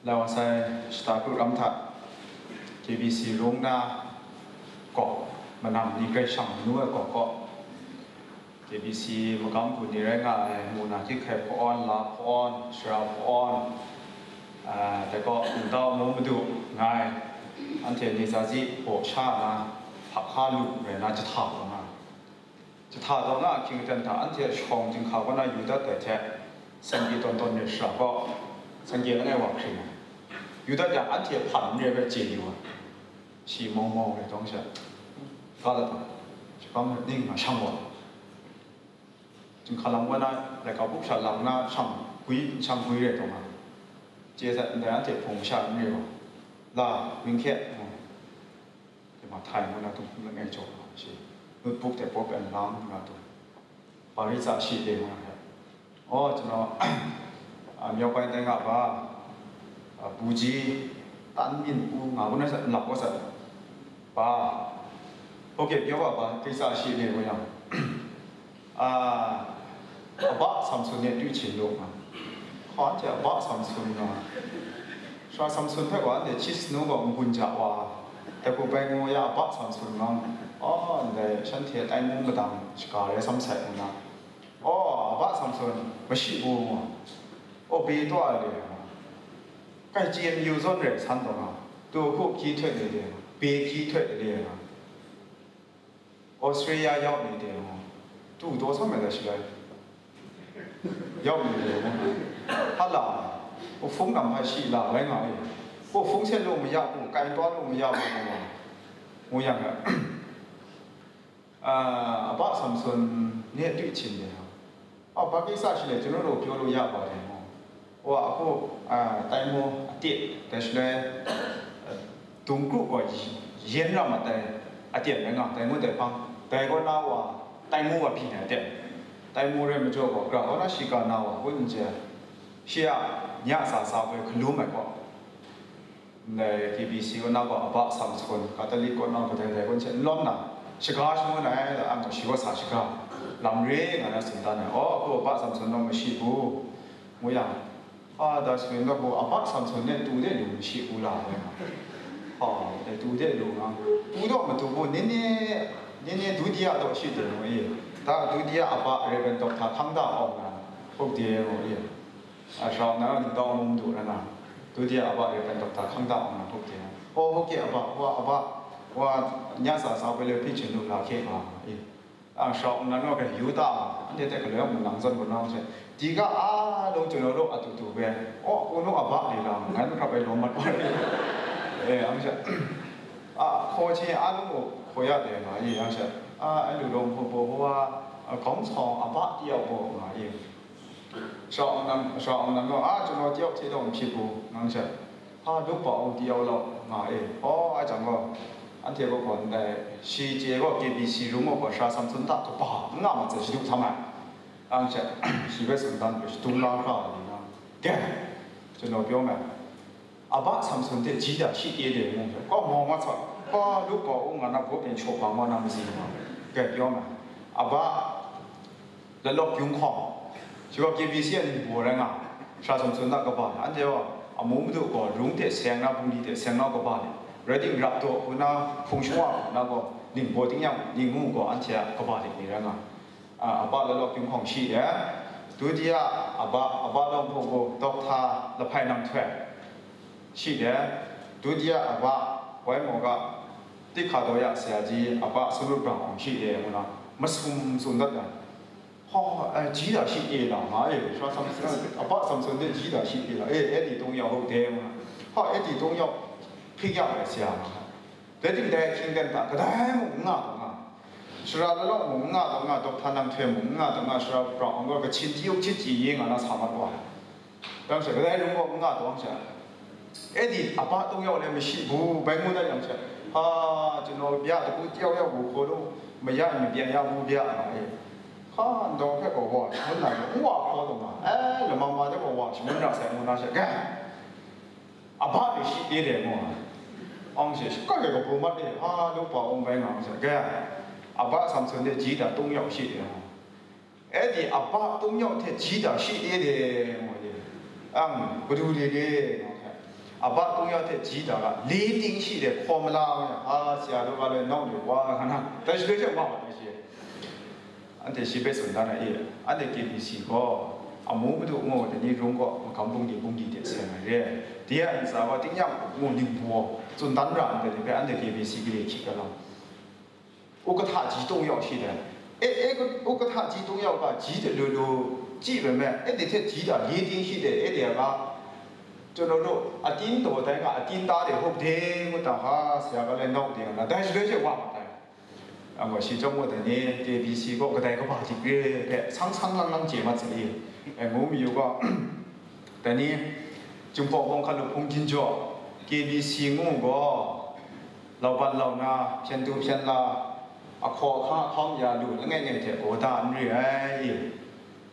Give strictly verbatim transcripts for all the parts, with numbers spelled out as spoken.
Lai wa sai shata kru ram hta, K B C rung na kaw, manam ni grai shang manu ai kaw kaw, K B C magam gu ni rai nga ai, mu na hkyit hkai hpawn, la hpawn, shara hpawn, a, dai kaw, ningtau mu madu nga ai, anhte ni zazi hpaw sha na, hpa hka lu rai na jahta taw nga, jahta taw nga ahkying aten hta, anhte shawng jinghka kaw na yu dat ai hte, sangye tawn tawn re shara gaw, sangye langai wa hkring ai. Yu dat yang, anhte hpan n re ai hpe chye yu ai. Shi mawng mawng re tawng sha, ga dat ai, shi hpang ning nga shang wa. Jinghka lam wa na, laika bup sha lang na shang gwi, shang gwi re tawng a, chye sat ndai anhte hpung masha n re wa, la, ring hkye, mm, dai ma htai ngu na tung hkum langai jaw na shi, notebook hte paw pen lam ngu na tung, Paritsa shi de ngu na hte, aw, ကျွန်တော် အ မြောက်ပိုင်းတိုင်းကပါ အ ဘူကြီး တန်းမြင့်ဦး ငါခုနက လောက်ဝတ်စားပါ ဟုတ်ကဲ့ ပြောပါပါ ကိစ္စရှိနေလို့ရအောင် အာ အဘဆမ်ဆွန်နဲ့တွေ့ချင်လို့ပါ ဟောတဲ့ အဘဆမ်ဆွန်နော် ရွှာဆမ်ဆွန်ဘက်ကလည်း ချစ်စနိုးတော့ မကွန်ကြပါ တကူပိုင်ငိုရ အဘဆမ်ဆွန်နော် အော် ဒါရှမ်းထဲတိုင်းမုန်းမတန် စကားရဲ ဆမ်ဆိုင်နော် အော် အဘဆမ်ဆွန် မရှိဘူး နော် အော် ဘယ်သွားလဲ ကဲ ကီးယူဇွန်ရဲ ဆန်တော့နော် သူအခု ခီးထွက်နေတယ် ဘယ်ခီးထွက်နေလဲ နော် ဩစတြေးလျရောက်နေတယ်နော်။ သူ့ကို ဒေါ်ဆောင်မယ်လည်းရှိလိုက်။ ရောက်နေတယ်နော်။ ဟာလာ။ ဟိုဖုန်းနံပါတ်ရှိလား။ လိုင်းကလေး။ ဟိုဖုန်းဆက်လို့မရဘူး။ ကိုင်တွယ်လို့မရဘူးနော်။ ဟိုရမယ်။ အာအဘဆမ်ဆွန်နဲ့တွေ့ချင်တယ်နော်။ အော် ဘာကိစ္စရှိလဲ။ ကျွန်တော်တို့ပြောလို့ရပါတယ်နော်။ ဟိုက အခု အာ တိုင်းမှူးအသစ် ဒါရှိလဲ ဒုံကရုကရင့်ရမတိုင် အသစ်လည်းနော် တိုင်းမှူးတိုင်ပန်း တိုင်ကောနာဝါ တိုင်းမှူးဝါဖြစ်နေတယ် တိုင်းမှူးရဲမကျော်ကော ကြကောနာရှိကနာဝါ ကိုညင်ကျဲ ရှေ့က ညစာစားပွဲ ကလူးမယ်ပေါ့ နဲ့ KBC ကနောက်ကအဘဆမ်ဆွန် ကက်သလစ်ကနောက်ပတဲတယ် ကိုညင်ကျဲ လွန်နာ ရှကားရှမုန်းနိုင် အမရှိဝါစာရှကား လမ်ရေငါနဲ့စင်တာနဲ့ အော် အခုအဘဆမ်ဆွန်တော့မရှိဘူး ငိုရ အာဒါဆိုရင်တော့ဟိုအဘဆမ်ဆွန်နဲ့တူတဲ့လူမရှိဘူးလားဟောတူတဲ့လူနော်တူတော့မတူဘူးနည်းနည်းနည်းနည်းဒုတိယတော့ရှိတယ်နော်အေးဒါဒုတိယအဘ Reverend Doctor ခမ်းသာအောင်နော်ဟုတ်တယ်နော်အေးအရှောင်းနော်ဒီတော့မုံတို့နော်ဒုတိယအဘ Reverend Doctor ခမ်းသာအောင်နော်ဟုတ်တယ်နော်ဟောဟုတ်ကဲ့အဘဟိုအဘဟိုညစာစားပွဲလေးဖြစ်ချင်လို့လာခဲ့ပါအေး အရှောင်းနံတော့ကယူတာအန်တဲ့ကလေးကမနန်းစွန်ကနောင်းချက်ဒီကအလုံးကျွန်တော်တို့အတူတူပဲအော်ကိုလုံးအဘလေးလားငါတို့ကပဲလုံးမတော်ဘူးအဲအမချက်အာခေါ်ချင်းအားလုံးကိုခေါ်ရတယ်နော်အေးအမချက်အာအဲ့လိုတော့မဟုတ်ဘူးဟိုကအကောင်းဆောင်အဘတယောက်ပေါ့နော်အေးရှောင်းနံရှောင်းနံတော့အာကျွန်တော်တယောက်သေးတော့မဖြစ်ဘူးနော်ချက်ဟာလုပ်ပါအောင်တယောက်တော့ငါအေးအော်အကြောင်းတော့အန်တဲ့ဘက်ကတော့ရှီကျေတော့ KBC ရုံးမှာပါရှာဆမ်ဆွန်တာကပါငါမှချက်ရှိလို့ထားမှာ အန်ချက်ရှိပဲစံတန်ပဲတုံးလာခါလီနော်ကဲကျွန်တော်ပြောမယ်အဘဆမ်ဆွန်တဲ့ကြီးတာရှိသေးတယ်မို့ကောမောင်မဆော့ဘာလို့ကောဦးငါနာကိုပင်ချိုပါမနာမစီနော်ကဲပြောမယ်အဘလက်လောက်ပြုံးခေါ်ကျွန်တော် KBC ကနေပေါ်ရငါရှာဆမ်ဆွန်တာကပါအန်တဲ့အမိုးမတို့ကောရုံးတဲ့ဆယ်ငါပူလီတဲ့ဆယ်ငါကပါလေရတဲ့ရပ်တော့ခုနဖုန်ရှွာနာကောနင်ပေါ်တင်ရနင်ငူကောအန်ချက်ကပါလေနေရငါ အာအဘလောလောကင်းခေါင်ရှိတယ်ဒုတိယအဘအဘလောဘိုဘိုဒေါက်တာလဖိုင်နမ်ထွဲရှိတယ်ဒုတိယအဘဝဲမော်ကတိခါတော်ရဆရာကြီးအဘဆလူပရံအောင်ရှိတယ်မနော်မဆုံဆုံတတ်တယ်ဟောအဲကြီးတာရှိတယ်လားငါရေရွှာဆမ်ဆမ်အဘဆမ်ဆမ်တဲ့ကြီးတာရှိတယ်လားအဲအဲ့ဒီသုံးယောက်ဟုတ်တယ်မနော်ဟောအဲ့ဒီသုံးယောက်ဖိတ်ရတယ်ဆရာမနော် လက်တင်တဲ့ချင်းကန်တာကဒါမှုငါတော့ငါရှရာလလောက်မှုငါတော့ငါတော့ထနံထွေမှုငါတော့ငါရှရာပရောင်ကချင်းတရုတ်ချစ်ချစ်ရေးငါနာဆာမတော့တောင်းချက်ကလေးလုံးကငါတော့ချက်အဲ့ဒီအဘသုံးယောက်လည်းမရှိဘူးဘယ်မှုလဲတောင်းချက်ဟာကျွန်တော်ပြတကူတယောက်ယောက်ကိုခေါ်လို့မရရင်ပြန်ရဘူးဗျာအေးဟာတော့ဖက်ကဝါမနာဘူးဝါခေါ်တော့ငါအဲလမမတဲ့ဝါရှင်နာဆိုင်မနာချက်ကဲ အဘတွေရှိသေးတယ်မို့အောင်ရှိကလည်းကပုံမတ်တယ်ဟာလို့ပေါ့အောင်ပဲငါအောင်ရှိကဲအဘဆမ်ဆွန်တဲ့ကြီးတာ၃ယောက်ရှိတယ်မို့အဲ့ဒီအဘ၃ယောက်ထက်ကြီးတာရှိသေးတယ်မို့လေအမ်ဘဒူတွေလေနော် Aba tung yau hte ji da ga, li ting shi de hkaw mala nga, a, sya daw ga le nau de wa nga na, dai shi doi she wa ma dai shi. Anhte shi hpe tsun dan ai e, anhte K B C gaw, amu madu ngu dai ni rung gaw, magam bungli bungli de seng ai re. De a ntsa gaw, tingnyang ngu ningbaw, tsun dan ra ndai ni hpe anhte K B C gade hkyit ga lam. Ukahta ji tung yau shi dai. E, e, ukahta ji tung yau ga, ji de lu lu, ji bai me, e de hte ji da, li ting shi de, e de ga, chyaw lu lu, atin taw dai nga, atin ta de hok de, ngut da ha, sya ga le nau de nga, dai shi doi she wa ma dai. Ang gaw shi chyawm gaw dai ni, K B C gaw kadai kaba dik re hpe, sang sang lang lang chye mat sai, e, ngu mayu gaw, dai ni, Jinghpaw Bawng Hkan Lup Hpung Ginjaw, K B C ngu gaw, lauban launa, hpyen du hpyen la, ahkaw ahkang ahkang ya lu langai ngai hte gaw da n re ai.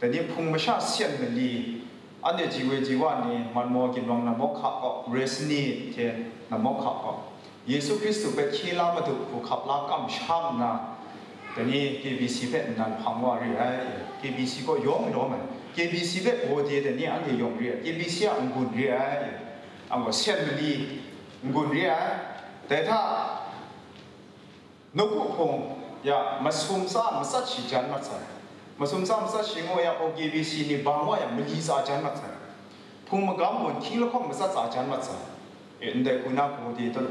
Dai ni hpung masha syan mali, anhte ji woi ji wa ni, Manmaw ginwang na mawhka gaw, Wesley hte na mawhka gaw, Yesu Hkristu hpe hkye la Madu hku hkap la kamsham nna, dai ni K B C hpe nnan hpang wa re ai. K B C gaw yawng lawm ai. K B C hpe baw de dai ni anhte yawng re ai. K B C a n-gun re ai. Ang gaw syan mali n-gun re ai. Dai hta, nawku hpung ya masum tsa matsat shi jan mat sai. Masum tsa matsat shi ngu ya, O K B C ni bang wa yang mali tsa jan mat sai. Hpung magam gaw hkying lahkawng matsat tsa jan mat sai. E, ndai hku na hku de tawn,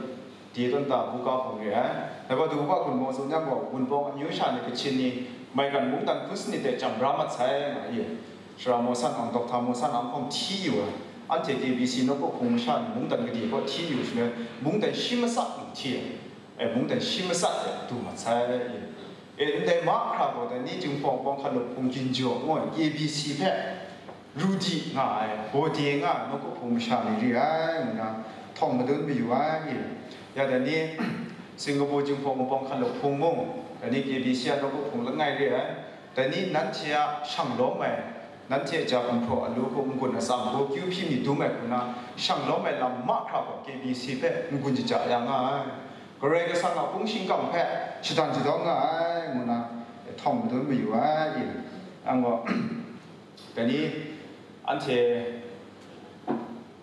de tawn ta buga hpung re ai. Dai gaw, du buga gun bawng tsun yang gaw, gun bawng amyu sha ni, Kachin ni, maigan mungdan hpun sanit de jam bra mat sai, nga i. Sara Mawsan Ang, Dokta Mawsan Ang hkawng hti yu ai. Anhte K B C nawku hpung masha ni mungdan gade gaw hti yu shaloi, mungdan shi matsat hti ai. E, mungdan shi matsat de du mat sai. E, ndai mahkra gaw, dai ni Jinghpaw Bawng Hkan Lup Hpung Ginjaw ngu ai K B C hpe ru di nga ai, baw de nga ai nawku hpung masha ni re ai, ngu na htawng madun mayu ai. Ya dai ni, Singkapu Jinghpaw Bawng Hkan Lup Hpung mung, dai ni K B C a nawku hpung langai re ai. Dai ni nanhte a shang lawm ai, nanhte a ja gumhpraw alu hku n-gun atsam hku kyu hpyi mi dum ai hku na, shang lawm ai lam mahkra gaw K B C hpe n-gun jaja ya nga ai. Karai Kasang a hpung shingkang hpe shadan shadawn nga ai, ngu na htawng madun mayu ai. Ang gaw, dai ni, anhte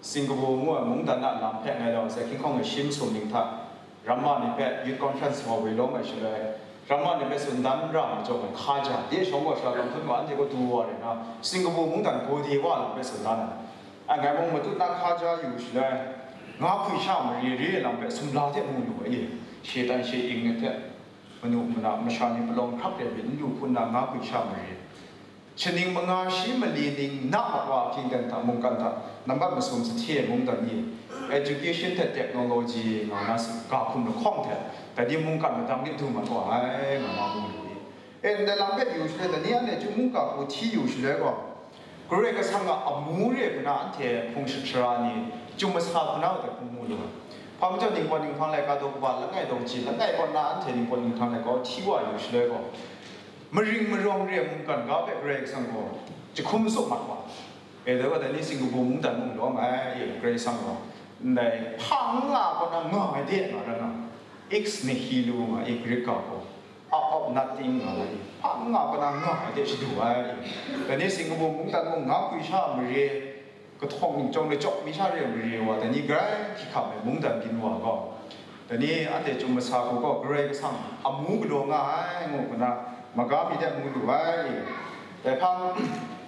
Singkapu ngu ai mungdan a lam hpe ngai rau sai, hkying hkawng e shi masum ning hta, ramma ni hpe Youth Conference wa woi lawm ai shaloi, ramma ni hpe tsun dan ra majaw ai hkaja, de shawng gaw sara lam hpun gaw anhte gaw du wa rai na, Singkapu mungdan gaw de wa lam hpe tsun dan ai. A, ngai mung matut na hkaja yu shaloi, nga hpwi sha mare re ai lam hpe sumla hte mu lu ai, e, shetan she ing ni hte, manu mana masha ni palawng hkrap re myit n lu hpun na nga hpwi sha mare. Shaning manga shi mali ning na mat wa hkying ten hta mungkan hta nambat masum sahte ai mungdan ni, education hte technology nga na ga hkum lahkawng hte, dai ni mungkan madang ni du mat wa ai, nga na mu lu i. E, ndai lam hpe yu shaloi, dai ni anhte chyum mungga hku hti yu shaloi gaw, Karai Kasang a amu re hku na anhte hpung shara ni, chyum masa hku na wa dai hpung mu lu ai. Hpa majaw, Ningpawt Ninghpang laika daw kaba langai daw kaji langai kaw na anhte Ningpawt Ninghpang laika hti wa yu shaloi gaw, maring marawng re ai mungkan ga hpe Karai Kasang gaw jahkum tsup mat wa. E, dai gaw, dai ni Singkapu mungdan mung lawm ai, e, Karai Kasang gaw, ndai hpa n nga kaw na nga ai de nga rai na, ex nihilo nga i, Greek ga gaw, out of nothing nga ai, hpa n nga kaw na nga ai de shadu ai. Dai ni Singkapu mungdan mung nga hpwi sha mare, kahtawng chyawm lachyawk mi sha re ai mare wa, dai ni grai hkihkam ai mungdan byin wa gaw, dai ni anhte chyum masa hku gaw Karai Kasang amu galaw nga ai ngu hku na, maga mi de mu lu ai. Dai hpang,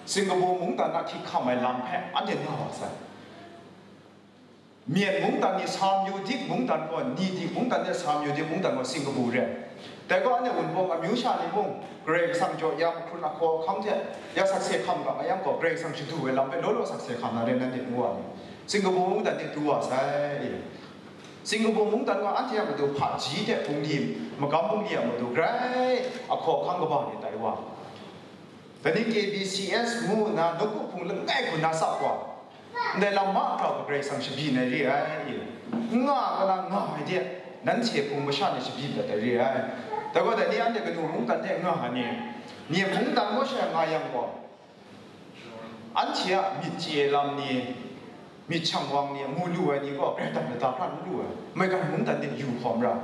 Singkapu mungdan a hkihkam ai lam hpe anhte nga wa sai. Myen mungdan ni sa mayu dik mungdan gaw, ni dik mungdan de sa mayu dik mungdan gaw Singkapu re. Dai gaw anhte Wunpawng amyu sha ni mung, Karai Kasang jaw ya mahkrun ahkaw ahkang hte, ya sakse hkam ga mayang gaw, Karai Kasang shadu ai lam hpe law law sakse hkam na re, nanhte ngu wa ni, Singkapu mungdan de du wa sai. Singkapu mungdan gaw anhte a matu hpaji hte bungli, magam bungli a matu grai ahkaw ahkang kaba ni tai wa. Dai ni K B C S ngu nna nawku hpung langai hku na tsap wa. Ndai lam mahkra gaw Karai Kasang shabyin ai re ai. N nga kaw na nga ai de, nanhte hpung masha ni shabyin dat ai re ai. Dai gaw, dai ni anhte kanu mungdan de nga ai ni, myen mungdan gaw sha nga yang gaw, anhte a myit chye ai lam ni, myit shang wang ni, mu lu ai ni gaw, Karai Kasang lata hkra n lu ai, maigan mungdan de yu hkawm ra.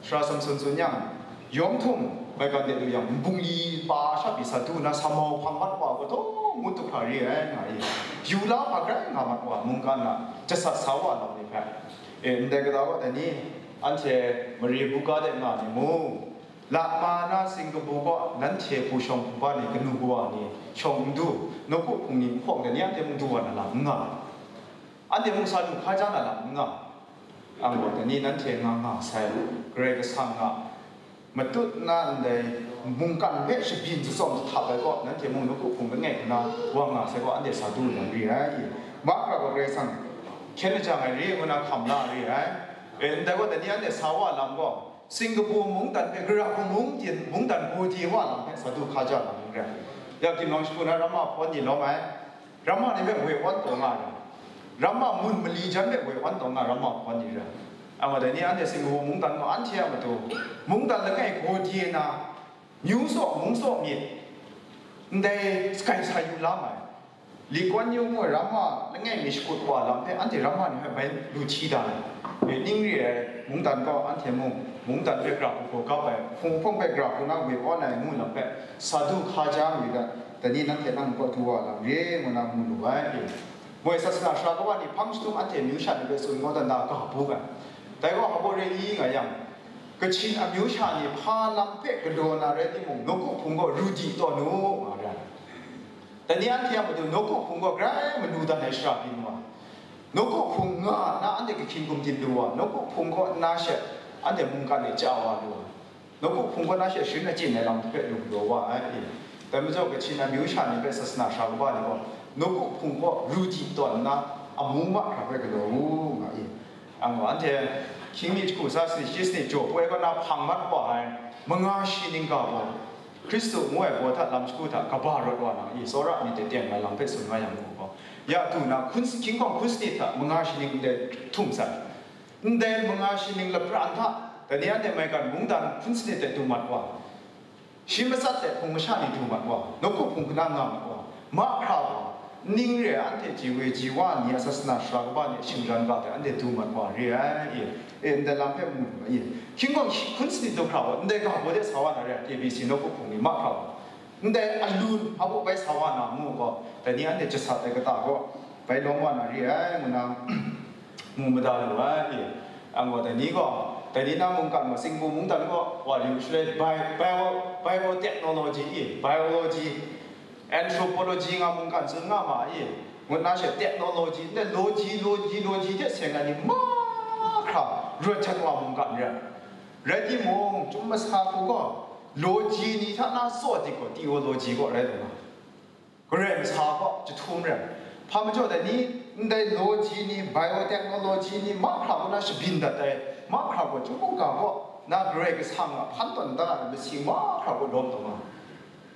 Sara Samson tsun yang, yawng htum maigan de lu yang, nbungli pa sha pyi sa du nna, sa mau hpang mat wa gaw, taw ngut tup hkra re ai, nga i. Yu la hpa grai nga mat wa, mungkan a jasat sa wa lam ni hpe. E, ndai kata gaw dai ni, anhte mare buga de nga ni mu, lama na singkabu gaw nanhte hpu shawng hpu ba ni, kanu kawa ni shawng n du, nawku hpung ni n hkawk dai ni, anhte mung du wa na lam n nga, anhte mung sa du hkaja na lam n nga. Ang gaw dai ni nanhte nga nga sai, Karai Kasang a matut na ndai mungkan hpe shabyin jatsawm jahtap ai gaw, nanhte mung nawku hpung langai nna wa nga sai gaw, anhte sa du lam re ai. Mahkra gaw Karai Kasang hkyen lajang ai re ngu na hkam la re ai. E, ndai gaw dai ni anhte sa wa lam gaw, singkabu mungdan hpe gara hku mung tin, mungdan godi wa lam hpe sa du hkaja lam re ai. Ya, Ginlawng shagu na ramma hpawn ni lawm ai. Ramma ni hpe woi awn taw nga ai, ramma mun mali jan hpe woi awn taw nga ai ramma hpawn ni rai. Anhte dai ni anhte singkabu mungdan gaw anhte a matu, mungdan langai gaw di na, myu saw, mung saw myit, ndai sakai sa yu la mai, Li Kuan Yu ngu ai ramma langai mi shakut wa lam hpe anhte ramma ni hpe bai lu hti da ai. Ning re ai, mungdan gaw anhte mung, mungdan hpe gara hku hkap ai, hpung hpung hpe gara hku na woi awn ai ngu lam hpe, sa du hkaja mi ga, dai ni nanhte nang kaw du wa lam re ngu na mu lu ai. Moi sasana sara kaba ni hpang jahtum anhte amyu sha ni hpe tsun kau dan da ga bu ai. Dai gaw hpa baw re i nga yang, Kachin amyu sha ni hpa lam hpe galaw na rai timung, nawku hpung gaw ru di tawn u, nga ra ai. Dai ni anhte a matu nawku hpung gaw grai manu dan ai shara byin wa, nawku hpung nga na anhte kahkying gumdin lu wa, nawku hpung gaw na she anhte mungkan e chya wa lu wa, nawku hpung gaw na she sharin achyin ai lam hpe lu galaw wa ai. Dai majaw, Kachin amyu sha ni hpe sasana sara kaba ni gaw, nawku hpung gaw ru di tawn nna, amu mahkra hpe galaw u, nga i. Ang gaw anhte hkying mi jahku tsa sanit shi sanit jaw poi kaw na hpang mat wa ai manga shi ning ga gaw, Hkristu ngu ai baw hta lam shagu hta kaba rawt wa na i, tsawra myit de teng ai lam hpe tsun nga yang mu gaw, ya du na hkying hkawng hkun sanit hta manga shi ning ndai htum sai. Ndai manga shi ning lapran hta, dai ni anhte maigan mungdan hkun sanit de du mat wa, shi matsat de hpung masha ni du mat wa, nawku hpung hkana nga mat wa, mahkra wa, ning re ai anhte ji we ji wa ni a sasana sara kaba ni shingran ga hte anhte du mat wa re ai. E, ndai lam hpe mu lu ai. Hkying gaw hkun sanit du hkra wa, ndai ga baw de sa wa na re ai, K B C nawku hpung ni mahkra wa, ndai alun a baw bai sa wa na mu gaw, dai ni anhte jasat ai kata gaw, bai lawm wa na re ai, ngu na, mu mada lu ai. Ang gaw dai ni gaw, dai ni na mungkan gaw, singgu mungdan gaw, wa yu shaloi, bio-, bio-, biotechnology i, biology, anthropology nga mungkan tsun nga ma i, ngut na she technology, ndai logi, logi, logi hte seng ai ni mahkra rawt jat wa mungkan re ai. Rai timung, chyum masa hku gaw, logi ni hta na tsaw dik gaw, theology gaw rai lu nga. Karai Kasang gaw jahtum rai. Hpa majaw dai ni, ndai logi ni, biotechnology ni, mahkra kaw na shabyin dat ai, mahkra gaw chyum mungga gaw, na Karai Kasang a hpan tawn da ai masing mahkra gaw lawm taw nga.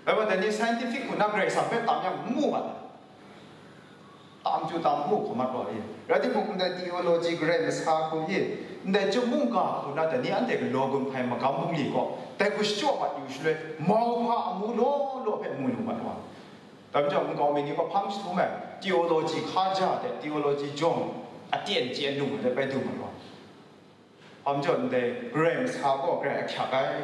Rai wa, dai ni scientific hku na Karai Kasang hpe tam yang n mu mat ai. Tam chyu tam mu hkam mat wa i. Rai timung, ndai theology Karai Kasang hku i, ndai chyum mungga hku na dai ni anhte galaw gun hpai magam bungli gaw, dai hku shachyaw mat yu shaloi, mau hpa amu law law hpe mu lu mat wa. Dai majaw, nkau mi ni gaw hpang jahtum ai, theology hkaja de, theology jawng aten chyen lung ai de bai du mat wa. Hpa majaw, ndai Karai Kasang gaw grai ahkyak ai,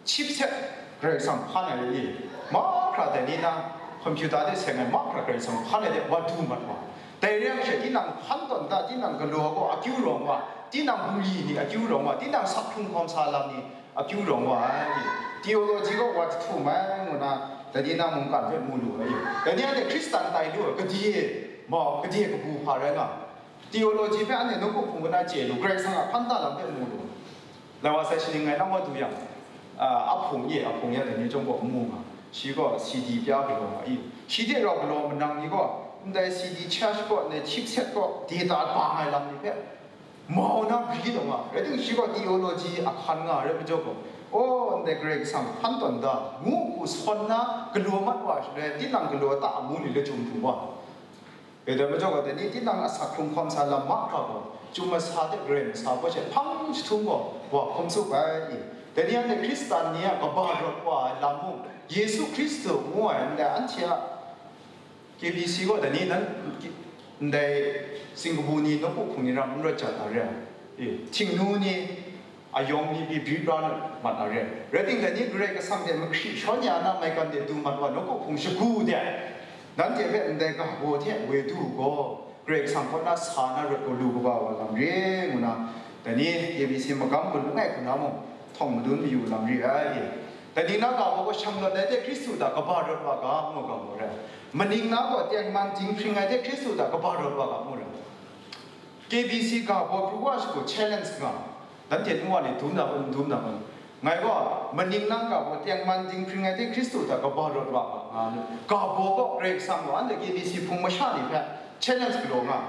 chip set Karai Kasang hpan ai i, mahkra dai ni na, computer de seng ai mahkra Karai Kasang hpan ai de wa du mat wa. Dai re ai she, tinang hpan tawn da, tinang galaw gaw akyu rawng wa, tinang bungli ni akyu rawng wa, tinang sak hkrung hkawm sa lam ni akyu rawng wa ai. Theology gaw wa jahtum ai ngu na, dai ni na mungkan hpe mu lu ai. Dai ni anhte Hkristan tai lu ai, gade e, mau, gade kabu hpa rai nga. Theology hpe anhte nawku hpung kaw na chye lu, Karai Kasang a hpan da lam hpe mu lu. Lai wa sai shaning ngai nang wa du yang, a, ahpung ye, ahpung ya dai ni chyawm gaw n mu nga. Shi gaw C D pya galaw nga i. Shi hte rau galaw manang ni gaw, ndai C D charge gaw, ndai chip set gaw, data bang ai lam ni hpe, mau na bri taw nga, rai timung, shi gaw theology a hkan nga rai majaw gaw, aw, ndai Karai Kasang hpan tawn da, ngu hku sawn na galaw mat wa shaloi, tinang galaw ta amu ni lachyum hkrum wa. E, dai majaw gaw, dai ni tinang asak hkrung hkawm sa lam mahkra gaw, chyum masa hte Karai masa gaw she hpang jahtum gaw wa hkawm tsup ai. Dai ni anhte Hkristan ni a kaba rawt wa ai lam mung, Yesu Hkristu ngu ai ndai anhte a K B C gaw dai ni nan, ndai singkabu ni nawku hpung ni ram n rawt jat na re ai. E, Htingnu ni ayawng ni pyi bri bra mat na re ai. Rai timung, dai ni Karai Kasang hte mahkri shawn ya na maigan de du mat wa, nawku hpung shagu de, Nanhte hpe ndai ga baw hte woi du u gaw, Karai Kasang kaw na sa na rawt gaw lu kaba wa lam re, ngu na, dai ni K B C magam gun langai hku na mung htawng madun mayu lam re ai. Dai ni na ga baw gaw, shang rawt ai hte Hkristu hta kaba rawt wa ga, ngu ga mu rai. Maning na gaw tengman dinghpring ai hte Hkristu hta kaba rawt wa ga, ngu rai. K B C ga baw pru wa shagu challenge nga, nanhte nu wa ni dum na kun, dum na kun. Ngai gaw, maning na ga baw tengman dinghpring ai hte Hkristu hta kaba rawt wa nga, nga, ga baw gaw Karai Kasang gaw anhte K B C hpung masha ni hpe challenge galaw nga.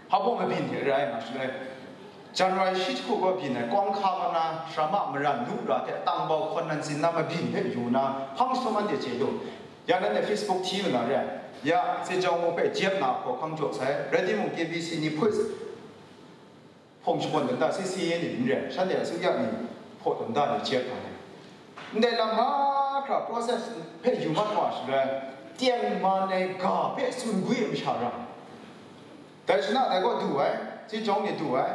Hpa baw mabyin hte rai nga shaloi, January shi jahku gaw byin ai, kawng hka kaw na, Shama maran lu ra hte, tang bau hkawn nan zin na mabyin hpe yu na, hpang jahtum anhte chye lu. Ya, nanhte Facebook hti lu na re ai. Ya, Zejong mung hpe jep na hkaw hkang jaw sai, rai timung, K B C ni hput hpawng shakawn dan da, C C A ni n re ai, shanhte a tsun ya ni hpaw dan da ni jep nga ai. Ndai lam mahkra process hpe yu mat wa shaloi, tengman ai ga hpe tsun gwi ai masha ra. Dai shana dai gaw du ai, Zejong ni du ai,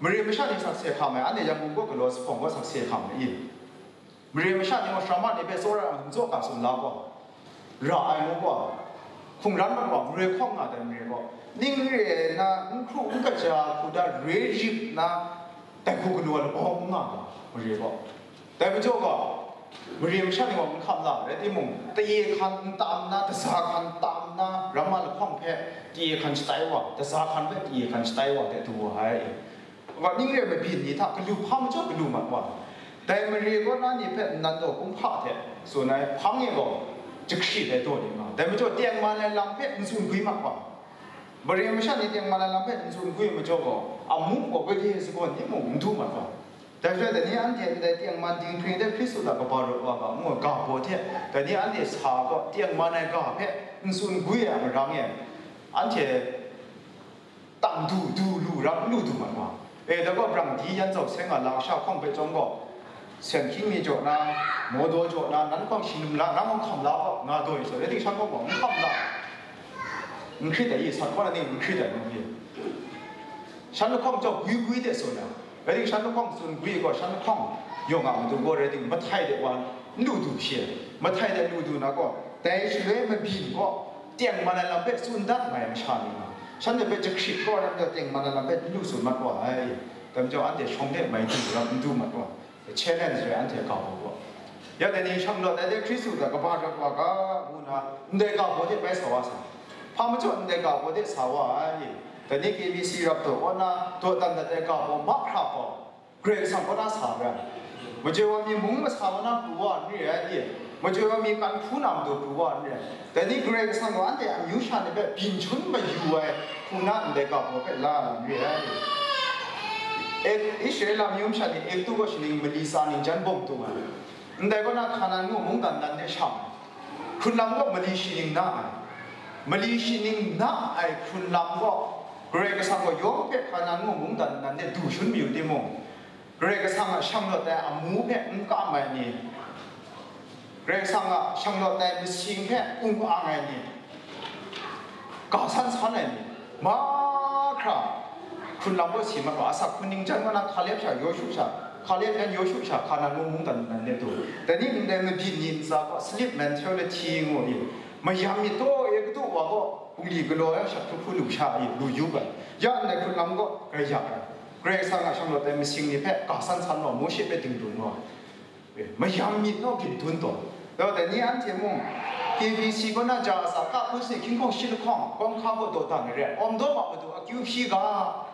mare masha ni sakse hkam ai, anhte Yangon kaw galaw Sahpawng gaw sakse hkam ai i? Mare masha ni gaw Shama ni hpe tsawra ai n tsaw ga tsun la gaw, ra ai ngu gaw, hkungran mat wa, mare hkawng nga dai mare gaw, ning re ai na, n hkru n kaja hku da, re rip na, dai hku galaw ai labau n nga ga, mare gaw. Dai majaw gaw, mare masha ni gaw n hkam la, rai timung, taye hkan n tam na, taza hkan tam na, ramma lahkawng hpe taye hkan shatai wa, taza hkan hpe taye hkan shatai wa de du wa ai. Wa ning re ai mabyin ni hta galu hpa majaw galu mat wa. Dai mare kaw na ni hpe nnan taw kumhpa hte tsun ai hpang e gaw, jahkrit ai daw ni nga, dai majaw tengman ai lam hpe n tsun gwi mat wa. Mare masha ni tengman ai lam hpe n tsun gwi ai majaw gaw, amu gaw gade sagawn ni mung n du mat wa. Dai hpe dai ni anhte ndai tengman dinghpring hte Hkristu hta kaba rawt wa ga, ngu ai ga baw hte, dai ni anhte sa gaw tengman ai ga hpe n tsun gwi ai a marang e, anhte tang du, du lu ram n lu du mat wa. E, dai gaw, brang di yan zau seng a lam sha hkawng hpe chyawm gaw, sen hkying mi jaw na, mawdaw jaw na, nan hkawng shi num la, nang hkawng hkam la gaw, nga daw i saw, rai ting, shan hkawng gaw n hkam la. N hkrit ai i, sat kaw na ning n hkrit ai ngu i. Shan lahkawng jau gwi gwi de tsun ai, rai ting, shan lahkawng tsun gwi gaw, shan lahkawng yawng a matu gaw, rai ting, mahtai de wa n lu du shi ai, mahtai de lu du na gaw, dai shaloi mabyin gaw, tengman ai lam hpe tsun dat mai ai masha ni nga, shanhte hpe jahkrit kau ai lam hpe tengman ai lam hpe n lu tsun mat wa ai. Dai majaw anhte shawng de mai du ram n du mat wa, challenge rai anhte ga baw gaw. Ya dai ni shang rawt ai de Hkristu hta kaba rawt wa ga, ngu na, ndai ga baw de bai sa wa sai. Hpa majaw ndai ga baw de sa wa ai. Dai ni K B C rap daw kaw na dawdan dat ai ga baw mahkra gaw, Karai Kasang kaw na sa ra ai. Majoi wa mi mung masa kaw na pru wa n re ai, e, majoi wa mi kan hpu na matu pru wa n re ai. Dai ni Karai Kasang gaw anhte amyu sha ni hpe byin chyun mayu ai hku na ndai ga baw hpe la ai n re ai. E, Israela amyu masha ni Egutu kaw shaning mali tsa ningjan bawng tung ai. Ndai kaw na Hkanan ngu mungdan nan de shang ai. Hkrun lam gaw mali shi ning na ai. Mali shi ning na ai hkrun lam gaw, Karai Kasang gaw yawng hpe Hkanan ngu mungdan nan de du shangun mayu timung, Karai Kasang a shang rawt ai amu hpe n kam ai ni, Karai Kasang a shang rawt ai masing hpe ung ang ai ni, ga san san ai ni, mahkra hkrun lam gaw si mat wa, asak hkrun ningjan kaw na Hkaleb sha, Yawshu sha, Hkaleb yan Yawshu sha, Hkanan ngu mungdan nan de du. Dai ni ndai mabyin ni ntsa gaw, sleep mentality ngu i, mayam myit taw e kadu wa gaw, bungli galaw yang shat hkru hkru lu sha i, lu yu ai. Ya ndai hkrun lam gaw, grai ya ai. Karai Kasang a shang rawt ai masing ni hpe ga san san wa, Mawshe hpe dingdun wa. E, mayam myit naw byin dun taw. Dai ni anhte mung, K B C kaw na ja a sa, ka hpun si hkying hkawng shi lahkawng, kawng hka gaw dawdan ai re, awm daw ma matu akyu hpyi ga,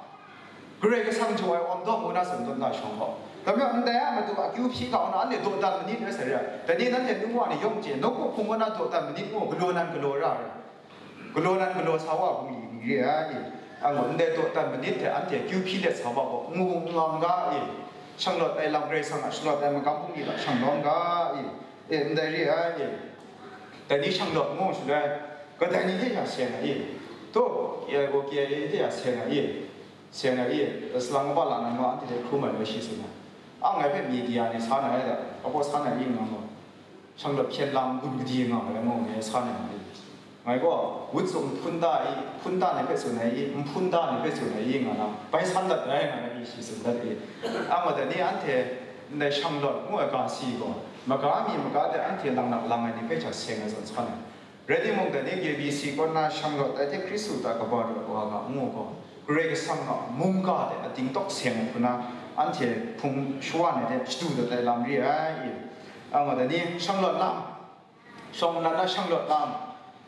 Karai Kasang jaw ai awm daw ngu na tsun dun na shawng gaw, dai majaw ndai a matu akyu hpyi ga, ngu na anhte dawdan manit rai sai re. Dai ni nanhte nu wa ni yawng chye, nawku hpung kaw na dawdan manit ngu, galaw nan galaw ra ai. Galaw nan galaw sa wa bungli ni re ai. Ang gaw ndai dawdan manit hte anhte akyu hpyi let sa wa gaw, ngu ngang ga i, shang lawt ai lam Karai Kasang a shang lawt ai magam bungli hta shang lawm ga i, e, ndai re ai. Dai ni shang lawt ngu shaloi, kadai ni hte sha seng ai i, taw, K I A gaw K I A hte sha seng ai i, seng ai i, salang kaba la na ma anhte hte hkrum ai rai shi tsun ai. Ang ngai hpe media ni sa na ai da, abaw sa na i nga gaw, shang lawt hpyen lam gun gadi nga ai, ngu ngai sa na ai. Ngai gaw, wut tsum hpun da i, hpun da ni hpe tsun ai i, nhpun da ni hpe tsun ai i, nga na, bai san dat ai, nga na, i shi tsun dat i. Ang wa dai ni anhte, ndai shang lawt ngu ai ga si gaw, maga mi maga de anhte lang nak lang ai ni hpe hta seng ai zawn sa na. Rai timung, dai ni K B C kaw na shanglawt ai hte Hkristu hta kaba rawt wa ga ngu gaw, Karai Kasang a mungga hte ating tawk seng hku na anhte hpung shawan ai hte shadu dat ai lam re ai. Angaw dai ni shanglawt lam, shawng nnan na shanglawt lam,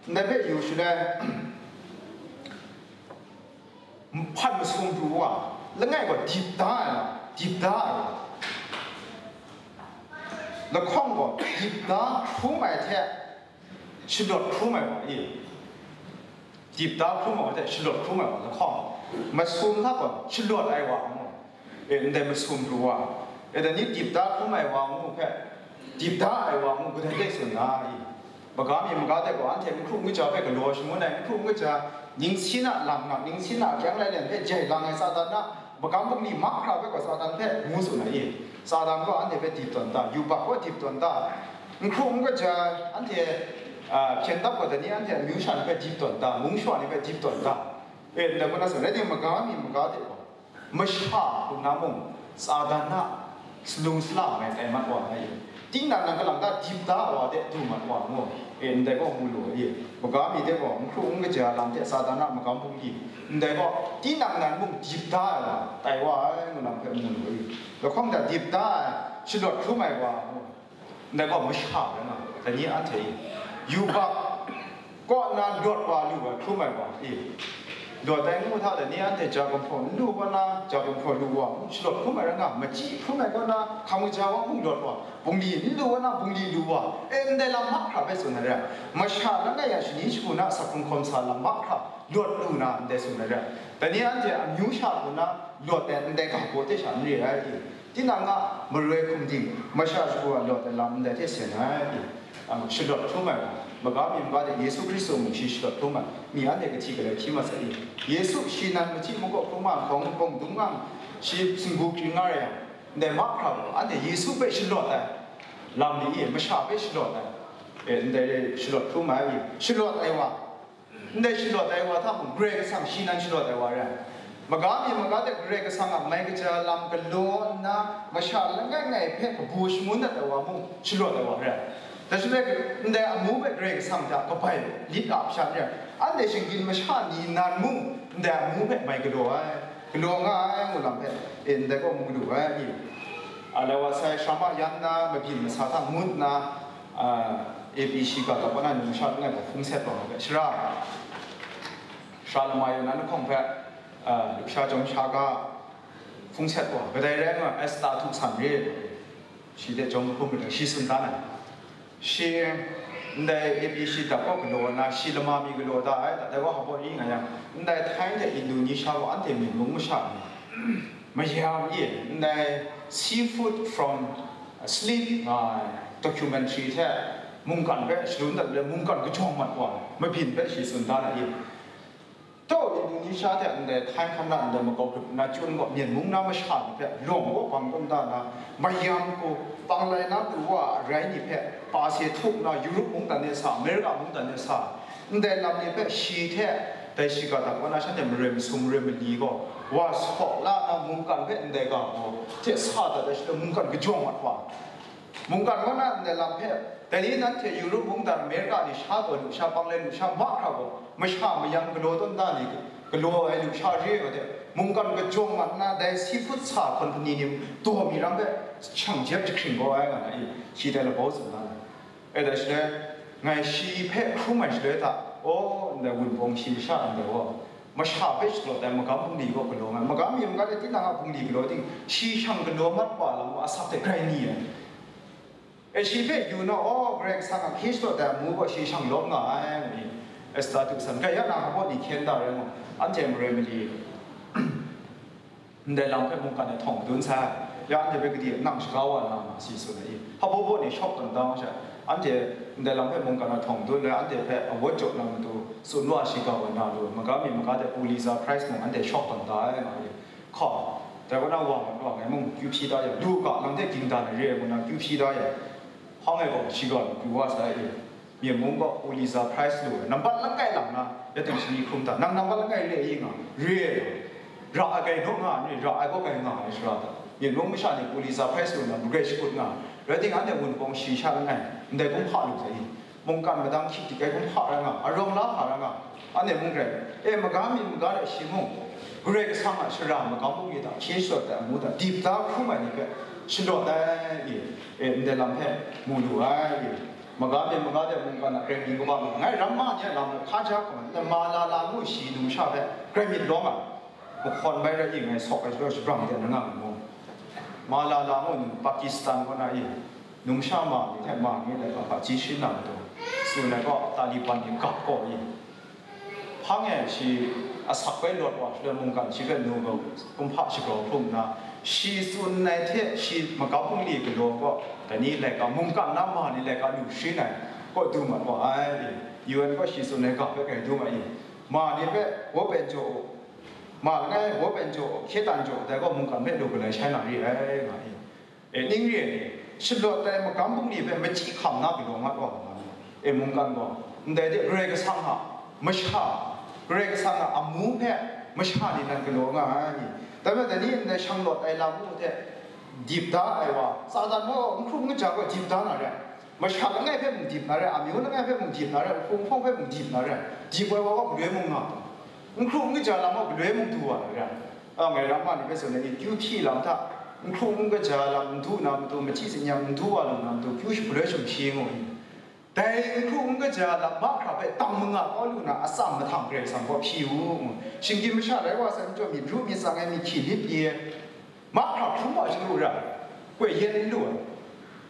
ndai hpe yu shaloi, hpan masum pru wa, langai gaw dip da ai wa, dip da ai wa, lahkawng gaw dip da hkrum ai hte shalawt hkrum ai wa i, dip da hkrum ai wa hte shalawt hkrum ai wa lahkawng, masum hta gaw shalawt ai wa ngu, e, ndai masum pru wa, e, dai ni dip da hkrum ai wa ngu hpe, dip da ai wa ngu kadai de tsun na i? Maga mi maga de gaw, anhte n hkru n kaja hpe galaw shangun ai, n hkru n kaja, ningsin a lam nga, ningsin a kyang lai len hpe jai lang ai Satan a magam bungli mahkra hpe gaw Satan hpe ngu tsun ai i? Satan gaw anhte hpe dip tawn ta, yubak gaw dip tawn ta, n hkru n kaja, anhte, a, hpyen dap gaw dai ni anhte amyu sha ni hpe dip tawn ta, mung shawa ni hpe dip tawn ta, e, ndai hku na tsun, rai timung, maga mi maga de gaw, masha hku na mung, Satan a salung sala mai tai mat wa ai, tinang nan kalang ta dip da wa de du mat wa ngu, e, ndai gaw mu lu ai. Maga mi de gaw, n hkru n kaja lam hte Satan a magam bungli, ndai gaw tinang nan mung dip da ai wa, tai wa ai ngu lam hpe mu lu ai. Lahkawng hta dip da ai, shalawt hkrum ai wa ngu, ndai gaw masha rai nga, dai ni anhte e, yubak kaw nna lawt wa lu ai hkrum ai wa e, lawt ai ngu hta dai ni anhte ja gumhpraw n lu kaw na, ja gumhpraw lu wa, shalawt hkrum ai rai nga, machyi hkrum ai kaw na, hkam kaja wa mung lawt wa, bungli n lu kaw na, bungli lu wa, e, ndai lam mahkra hpe tsun ai rai. Masha langai a shani shagu na asak hkrung hkawm sa lam mahkra lawt lu na ndai tsun ai rai. Dai ni anhte amyu sha hku na lawt ai ndai ga gaw hte sha n re ai e. Tinang a maroi hkum ding, masha shagu a lawt ai lam ndai hte sen ai, a, shalawt hkrum ai wa, maga mi maga de Yesu Hkristu mung shi shalawt hkrum ai, mi anhte kahti galai hti mat sai i? Yesu shi nan machyi makaw hkrum nga, hkawng bawng dung nga, shi singgu kring nga rai yang, ndai mahkra gaw anhte Yesu hpe shalawt ai lam ni i? Masha hpe shalawt ai, e, ndai shalawt hkrum ai i? Shalawt ai wa, ndai shalawt ai wa hta mung, Karai Kasang shi nan shalawt ai wa rai. Maga mi maga de Karai Kasang a mai kaja lam galaw nna, masha langai ngai hpe kabu shangun dat ai wa mung, shalawt ai wa rai. Dai shaloi, ndai amu hpe Karai Kasang hta kabai lit a hpyan rai. Anhte shinggyim masha ni nan mung, ndai amu hpe mai galaw ai, galaw nga ai ngu lam hpe, e, ndai gaw mu lu ai ni? A, lai wa sai, shrama yan na, mabyin masa hta ngut nna, a, A B C ga kap na numsha langai gaw hpung set wa ai hpe, shara, shara lama yawng na lahkawng hpe, a, lusha jawm sha ga hpung set wa, kadai rai nga, Esta htu san re, shi hte jawm hkum rai, shi tsun dan ai. Shi ndai A B C dap gaw galaw na, shi lama mi galaw da ai, dai gaw hpa ri nga yang, ndai Thai hte Indonesia gaw anhte myit mung masha ni, mayam e, ndai seafood from sleep nga ai documentary hte mungkan hpe shalun dat le, mungkan kajawng mat wa, mabyin hpe shi tsun da na i? Taw, Indonesia hte ndai Thai hkam na ndai makau grup na chyun gaw, myen mung na masha ni hpe lawng kaw bang tawn da na, mayam hku, panglai na pru wa a arai ni hpe pa se htuk na, Europe mungdan e sa, America mungdan e sa, ndai lam ni hpe shi hte dai shiga dap wa na shanhte maroi masum, maroi mali gaw wa saw la na, mungkan hpe ndai ga gaw hte sa dat ai shaloi, mungkan kajawng mat wa, mungkan kaw na ndai lam hpe, dai ni nanhte Europe mungdan, America ni sha gaw lusha, panglai lusha mahkra gaw, masha mayam galaw tawn da ni, galaw ai lusha re ai wa de, mungkan kajawng mat nna, dai seafood sa company ni daw mi ram hpe shang jep jahkring kau ai nga na i, shi dai labau tsun da ai. E, dai shaloi, ngai shi hpe hkrum ai shaloi hta, aw, ndai wunpawng shi sha ndai gaw, masha hpe shalawt ai magam bungli gaw galaw nga ai. Magam mi maga de tinang a bungli galaw ting, shi shang galaw mat wa lam gaw asak hte grai ni ai. E, shi hpe yu na, aw, Karai Kasang a hkye shadaw ai amu gaw shi shang lawm nga ai, ngu ni, Esta htu san, grai ya na, hpa ni hkyen da rai ngu, anhte maroi mali, ndai lam hpe mungkan e htawng madun sai, ya anhte hpe gade nang shaga wa na ma si tsun ai i? Hpa ni shawk tawn da nga sha, anhte ndai lam hpe mungkan e htawng madun le, anhte hpe award jaw na matu tsun wa shiga wa na lu, maga mi maga de Pulitzer Prize mung anhte shawk tawn da ai nga i? Hka, dai kaw na wa mat wa ngai mung, kyu hpyi da yang, lu ga, nang hte ging dan ai re ai ngu na kyu hpyi da yang, hpang e gaw, shi gaw, lu wa sai e, myen mung gaw Pulitzer Prize lu ai, nambat langai lang na, ya ting shani hkrum ta, nang nambat langai re i nga, re ai gaw, ra ai gai naw nga ai ni, ra ai gaw gai nga ai ni, sara ta, myen mung masha ni Pulitzer Prize lu na, magrai shakut nga, rai ting, anhte wunpawng shi sha langai, ndai hpung hpa lu sai i? Mungkan madang hkyit dik ai hkum hpa rai nga, arawng la hpa rai nga, anhte mung rai, e, maga mi maga de shi mung, Karai Kasang a shara magam bungli hta hkye shadawt ai amu hta dip da hkrum ai ni hpe shalawt ai, e, ndai lam hpe mu lu ai, e, maga mi maga de mungkan a kren mi kaba nga, ngai ramma ni a lam hpe hkaja hkawm ai, ma la la ngu shi numsha hpe kren myit lawm ai. Mahkawn bai rai i ngai sawk ai shaloi shabrang de na nga mu. Malala ngu nung Pakistan kaw na i, numsha ma ni hte ma ni laika hpaji shi na matu, tsun ai kaw Taliban ni gap kaw i, hpang e shi asak bai lawt wa shaloi mungkan shi hpe nu gaw kumhpa shagrau hkrum nna, shi tsun ai hte shi magam bungli galaw kaw, dai ni laika mungkan na ma ni laika lu sharin ai kaw du mat wa ai. U N kaw shi tsun ai ga hpe grai du ma i, ma ni hpe wop en jaw u, ma langai wop en jaw, hkye tan jaw, dai gaw mungkan hpe lu galai shai na re ai, nga ai. E, ning re ai ni, shalawt ai magam bungli hpe machyi hkam na galaw mat wa nga ai. E, mungkan gaw, ndai de Karai Kasang a masha, Karai Kasang a amu hpe masha ni nan galaw nga ai ni. Dai majaw, dai ni ndai shanglawt ai lam hte dip da ai wa, Satan gaw n hkrum n kaja gaw dip da na re ai. Masha langai hpe mung dip na re, amyu langai hpe mung dip na re, hpung hpawng hpe mung dip na re, dip ai wa gaw galoi mung nga, n hkrum n kaja lam gaw galoi mung du wa na re. A, ngai ramma ni hpe tsun ai ni, kyu hpyi lam hta, n hkrum n kaja lam n du na matu, machyi tsin-yam n du wa lu na matu, kyu galoi sumshi ngu ni. Dai n hkrum n kaja lam mahkra hpe tang manga kau lu na atsam mahtang Karai Kasang kaw hpyi u, ngu. Shinggyim masha rai wa sai majaw, myit ru myit tsang ai, myit hkyi myit pyi ai, mahkra hkrum wa shagu ra, koi yen n lu ai.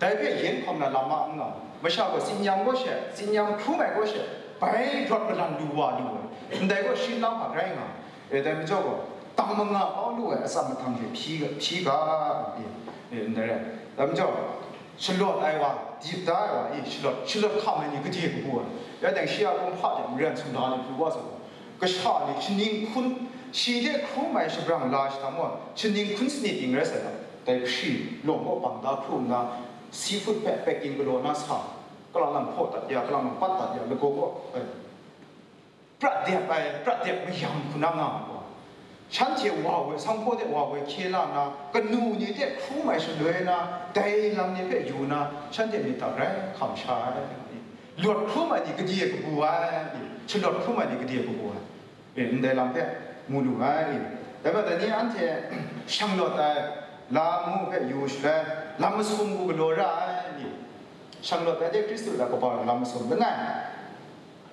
Dai hpe yen hkawm na lam a n nga. Masha gaw tsin-yam gaw she, tsin-yam hkrum ai gaw she, bai rawt malan lu wa lu ai. Ndai gaw shi lam hpa rai nga. E, dai majaw gaw, tang manga kau lu ai atsam mahtang hte hpyi ga, hpyi ga, e, e, ndai rai. Dai majaw, shalawt ai wa, dip da ai wa e, shalawt, shalawt hkam ai ni gade kabu ai. Ya dang shi a kumhpa de maren sumla ni pru wa sa gaw, kasha ni shaning hkun, shi hte hkrum ai shabrang la shahtang gaw, shaning hkun sanit ning rai sai ga, dai hkri lawng kaw bang da hkru nna, seafood hpe packing galaw na sa, kalang lang hpaw dat ya, kalang lang pat dat ya, lagaw kaw, e, prat dep ai, prat dep mayam hku na nga ai gaw, shanhte wa woi, sanghpaw de wa woi hkye la nna, kanu ni hte hkrum ai shaloi na, dai lam ni hpe yu na, shanhte myit hta grai hkam sha ai. Lawt hkrum ai ni gade kabu ai, shalawt hkrum ai ni gade kabu ai, e, ndai lam hpe mu lu ai. Dai majaw, dai ni anhte shanglawt ai lam ngu hpe yu shaloi, lam masum hku galaw ra ai ni, shanglawt ai de Hkristu a kaba lam masum langai.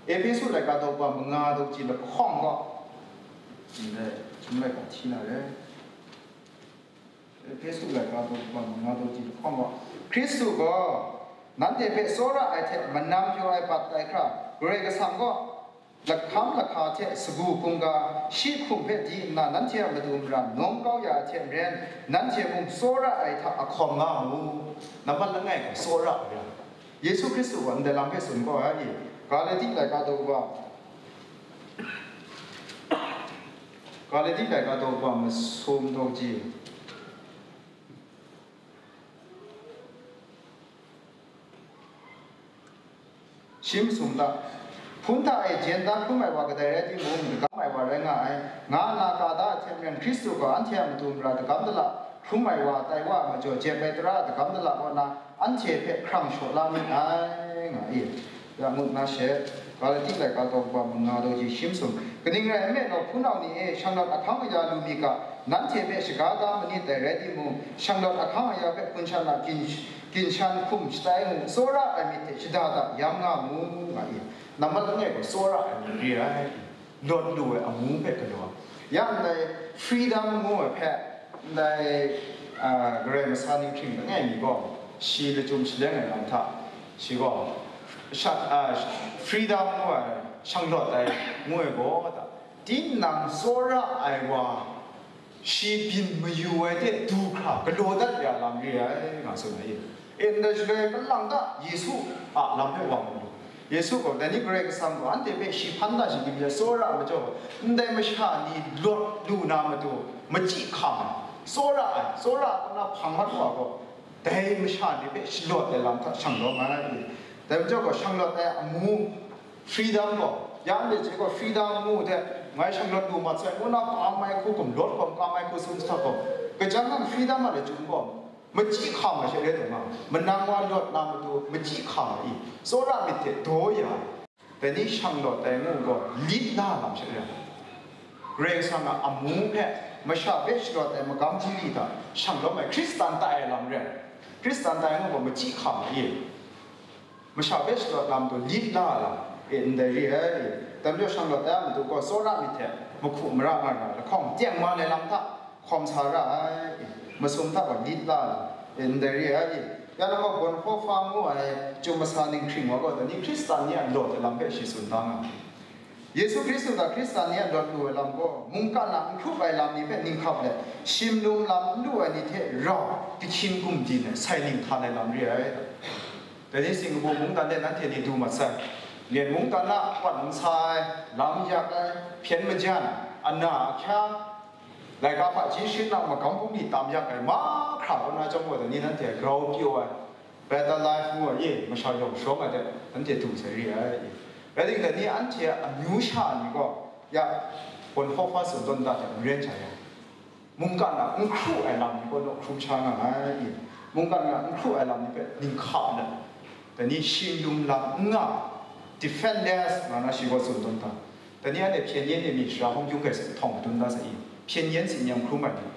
Ehpesu laika daw kaba manga daw ji lahkawng gaw, ndai, chyum laika hti na re. Ehpesu laika daw kaba manga daw ji lahkawng gaw, Hkristu gaw nanhte hpe tsawra ai hte manam pyaw ai bat tai hkra, Karai Kasang gaw lahkam lahka hte sagu hkungga, shi hkum hpe di nna, nanhte a matu mara nawng kau ya ai hte maren, nanhte mung tsawra ai hta ahkawm nga mu. Nambat langai gaw tsawra ai ra. Yesu Hkristu gaw ndai lam hpe tsun gaw ai, Galati laika daw kaba, Galati laika daw kaba masum daw ji, shi masum hta, hpun hta e jen da hkrum ai wa kadai rai timung, dagam ai wa rai nga ai, nga nna ka da ai hte maren, Hkristu gaw anhte a matu mara dagam dala hkrum ai wa tai wa ai majaw, jep ai tara a dagam dala kaw na anhte hpe hkrang shaw la myit ai, nga i. Ya ngut na she, Galati laika daw kaba manga daw ji shi masum. Kaning rai nme law, hpunau ni e, shanglawt ahkang aya lu mi ga, nanhte hpe shaga da manit dai rai timung, shanglawt ahkang aya hpe hpun shan a gin, ginshan hkum shatai mu, tsawra ai myit hte shada da yam nga mu, nga i. Nambat langai gaw tsawra ai myit re ai. Lawt lu ai amu hpe galaw. Ya ndai freedom ngu ai hpe, ndai, a, Karai Masa ni hkring langai mi gaw, shi lachyum shaleng ai lam hta, shi gaw, sha-, a, freedom ngu ai, shanglawt ai ngu ai gaw, ta, tinang tsawra ai wa, shi byin mayu ai de du hkra galaw dat ya lam re ai, nga tsun ai. E, ndai shaloi kalang ta Yesu a lam hpe wa mu lu. Yesu gaw, dai ni Karai Kasang gaw anhte hpe shi hpan da shinggyim ya tsawra ai majaw, ndai masha ni lawt lu na matu machyi hkam ai, tsawra ai, tsawra ai kaw na hpang mat wa gaw, dai masha ni hpe shalawt ai lam hta shanglawt nga ai. Dai majaw gaw, shanglawt ai amu, freedom gaw, ya anhte hte gaw freedom ngu hte, ngai shanglawt lu mat sai, ngu na kam ai hku, gumlawt hkawm kam ai hku tsun sa gaw, kajan nang freedom a lachyum gaw, Machyi hkam ai she rai taw nga, manang wa lawt na matu machyi hkam ai, tsawra myit hte daw ya ai, dai ni shang lawt ai ngu gaw lit la lam she rai. Karai Kasang a amu hpe masha hpe shalawt ai magam htingli hta shang lawm ai Hkristan tai ai lam rai. Hkristan tai ai ngu gaw machyi hkam ai. Masha hpe shalawt lam tu lit la ai lam, e, ndai re ai. Dai majaw shang lawt ai a matu gaw tsawra myit hte mahku mara nga na lahkawng teng wa ai lam hta hkawm sa ra ai. Masum hta gaw lit la ai, e, ndai re ai. Ya na gaw Bonhoeffer ngu ai chyum masa ninghkring wa gaw, dai ni Hkristan ni a lawt ai lam hpe shi tsun da nga ai. Yesu Hkristu hta Hkristan ni a lawt lu ai lam gaw, mungkan a n hkrup ai lam ni hpe ninghkap let, shimlum lam n lu ai ni hte rau, kahkyin gumdin ai, sai ning htan ai lam re ai. Dai ni Singkapu mungdan de nanhte ni du mat sai. Myen mungdan a wan n sa ai, lam yak ai, hpyen majan, ana ahkya, laika hpaji shing a magam bungli tam yak ai, mahkra kaw na chyawm gaw, dai ni nanhte grau pyaw ai, better life ngu ai, masha yawng shawng ai hte nanhte du sai re ai. Rai timung, dai ni anhte a amyu sha ni gaw, ya, Bonhoeffer tsun tawn da hte n ren hta yang, mungkan a n hkru ai lam ni gaw naw hkrum sha nga ai. Mungkan a n hkru ai lam ni hpe ninghkap let, dai ni shimlum lam n nga, defenseless nga na shi gaw tsun tawn da. Dai ni anhte hpyen yen e mi shara hkawng hkyung hkai sa htawng madun da sa i, hpyen yen tsin yan hkrum ai ni.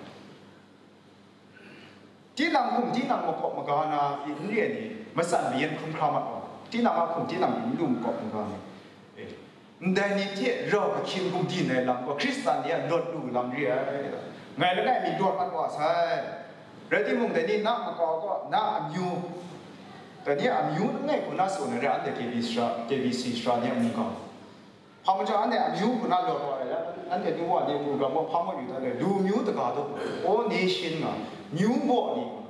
Tinang hkum tinang makawp maga na pyi n re ai ni, matsan mayan hkrum hkra mat wa, tinang a hkum tinang pyi n lu makawp maga ni, e, ndai ni hte rau kahkyin gumdin ai lam gaw Hkristan ni a lawt lu lam re ai. Ngai langai mi lawt mat wa sai. Rai timung, dai ni na makau gaw na amyu, dai ni amyu langai hku na tsun ai rai, anhte K B C sara, K B C sara ni a mungga. Hpa majaw anhte amyu hku na lawt wa ai, anhte nu wa ni mu ga maw, hpa maw yu dat ai, lu myu daga daw, all nation nga, myu baw ni nga,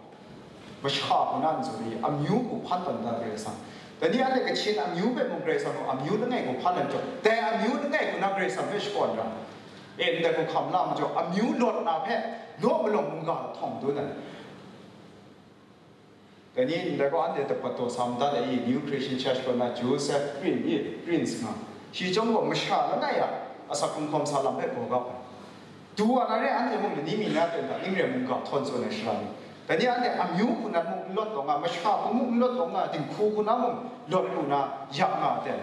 masha hku na n tsun ai, amyu hku hpan tawn da Karai Kasang. Dai ni anhte Kachin amyu hpe mung Karai Kasang gaw amyu langai hku hpan ai majaw, dai amyu langai hku na Karai Kasang hpe shakawn ra. E, ndai hku hkam la majaw, amyu lawt na hpe naw malawng mungga htawng dun ai. Dai ni ndai gaw anhte dapat daw sa madat ai i, New Creation Church kaw na Joseph Prince i, Prince nga. Shi chyawm gaw masha langai a asak hkrung hkawm sa lam hpe gaw gap ai. Du wa na re, anhte mung lani mi na ten hta ning re mungga htawn tsun ai shara ni. Dai ni anhte amyu hku na mung n lawt taw nga, masha hku mung n lawt taw nga, dinghku hku na mung lawt lu na yak nga ten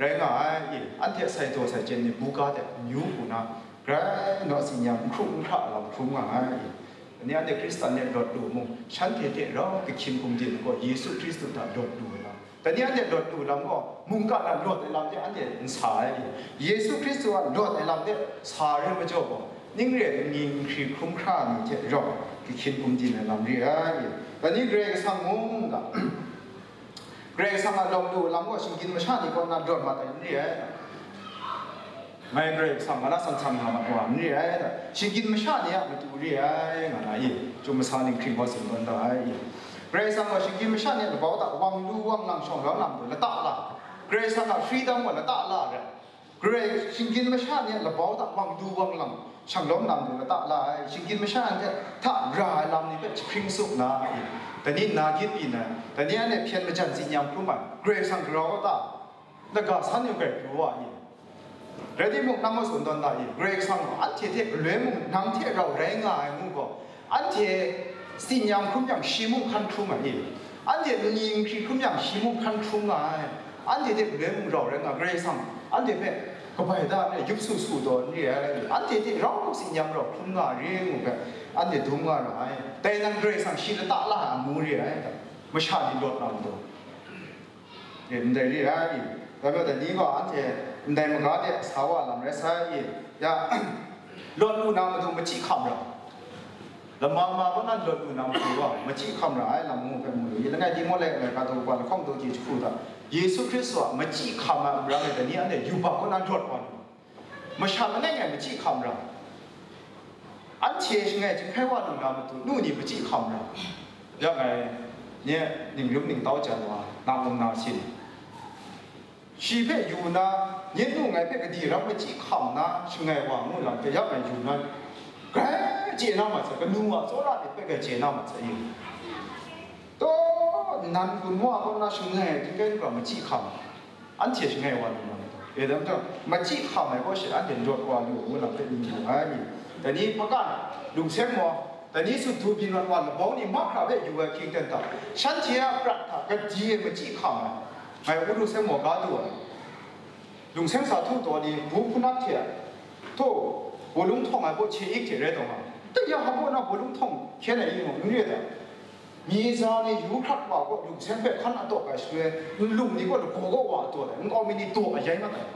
rai nga ai i, anhte sai daw sai chyen ni buga hte amyu hku na grai naw tsin yan n hkru n hkra lam hkrum nga ai i. Dai ni anhte Hkristan ni lawt lu mung, shanhte hte rau kahkyin gumdin gaw Yesu Hkristu hta lawt lu ai lam. Dai ni anhte lawt lu lam gaw, mungkan a lawt ai lam hte anhte n sa ai. Yesu Hkristu a lawt ai lam hte sa ai majaw gaw, ning re ai ni, n hkri hkrum hkra ai ni hte rau kahkyin gumdin ai lam re ai. Dai ni Karai Kasang mung ga, Karai Kasang a lawt lu lam gaw shinggyim masha ni kaw na lawt mat ai n re ai. Ngai Karai Kasang a na san san nga mat wa n re ai, shinggyim masha ni a matu re ai, nga na i, Chyum masa ninghkring gaw tsun tawn da ai. Karai Kasang gaw shinggyim masha ni a labau hta wang lu wang lang shawng rau na matu lata la, Karai Kasang a freedom gaw lata la ai. Karai shinggyim masha ni a labau hta wang lu wang lang shang lawm na matu lata la ai, shinggyim masha ni hta ra ai lam ni hpe jahpring tsup na i, dai ni na gyit pyi na, dai ni anhte hpyen majan tsin yan hkrum ai, Karai Kasang grau ta, laga san yu grai pru wa i. Rai timung, nang gaw tsun tawn da i, Karai Kasang gaw anhte hte galoi mung nang hte rau rai nga ai ngu gaw, anhte tsin yan hkrum yang shi mung hkan hkrum ai i, anhte lani n hkri hkrum yang shi mung hkan hkrum nga ai, anhte hte galoi mung rau rai nga, Karai Kasang anhte hpe kabai da ai, yup su su taw n re ai, anhte hte rau tsin yan rau hkrum nga re ngu hpe, anhte dum nga ra ai. Dai nang Karai Kasang shi lata la ai amu re ai, masha ni lawt na matu. E, ndai re ai i. Dai majaw dai ni gaw anhte ndai maga de sa wa lam rai sai i. Ya, lawt lu na matu machyi hkam ra. Lama ma kaw na lawt lu na matu gaw machyi hkam ra ai lam ngu hpe mu lu i. Langai Timote laika daw kaba lahkawng daw ji jahku hta, Yesu Hkristu a machyi hkam ai amrang e dai ni anhte yubak kaw na lawt wa lu. Masha langai ngai machyi hkam ra. Anhte shangai chyinghkai wa lu na matu nu ni machyi hkam ra. Ya ngai, nye ningrum ningtau jan wa, na mung na sin. Shi hpe yu na, nye nu ngai hpe gade rap machyi hkam na, shangai wa ngu lam hpe ya ngai yu na, grai chye na mat sai, kanu wa tsawra myit hpe grai chye na mat sai. Taw, nan gun wa kaw na shangai chyinghkai lu ga machyi hkam. Anhte shangai wa lu na matu. E, dai majaw, machyi hkam ai gaw shi anhte ndawt wa lu ngu lam hpe n mu ai. Dai ni hpakan, lungseng maw, Dai ni tsun du byin mat wa, labau ni mahkra hpe yu ai hkying ten hta, shanhte a prat hta gade machyi hkam ai, ngai Uru Seng maw ga du ai, lungseng sa htu taw ni, bu hpunap hte, htaw, bawlung htawng ai baw hkye ik hte rai taw nga, dai ya hpa baw na bawlung htawng hkyen ai yu mu, n re ai ta? Myi za ni yu hkrat wa gaw lungseng hpe hkan atawk ai shaloi, nlung ni gaw lagaw gaw wa atawt ai, nkau mi ni daw ayai mat ai.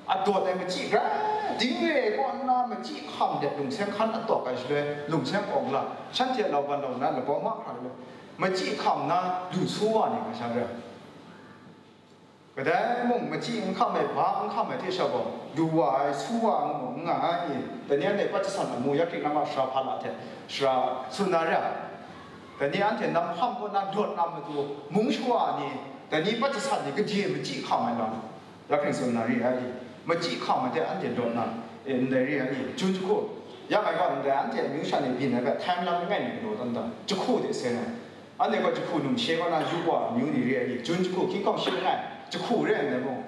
Adawt ai machyi rai, ding re ai kaw nna machyi hkam let lungseng hkan atawk ai shaloi, lungseng awng la, shanhte a lauban lau nna labau mahkra ai, machyi hkam nna lu su wa ni nga sha rai. Kadai mung machyi n hkam ai, ba n hkam ai hte sha gaw, lu wa ai, su wa ai ngu mu n nga ai. Dai ni anhte Pakisan amu Yakri Nama Sara hpa la hte sara tsun na re ai. Dai ni anhte nam hpam kaw na lawt na matu, mung shawa ni, dai ni Pakisan ni gade machyi hkam ai lam, ya hpring tsun na re ai. Machyi hkam ai hte anhte lawt na, e, ndai re ai. Jun jahku, ya ngai gaw ndai anhte amyu sha ni byin ai hpe, time lam langai mi galaw tawn ta, jahku de sai na. Anhte gaw jahku numshe kaw na yu wa amyu ni re ai, jun jahku hkying hkawng shi langai, jahku re ai ndai mung,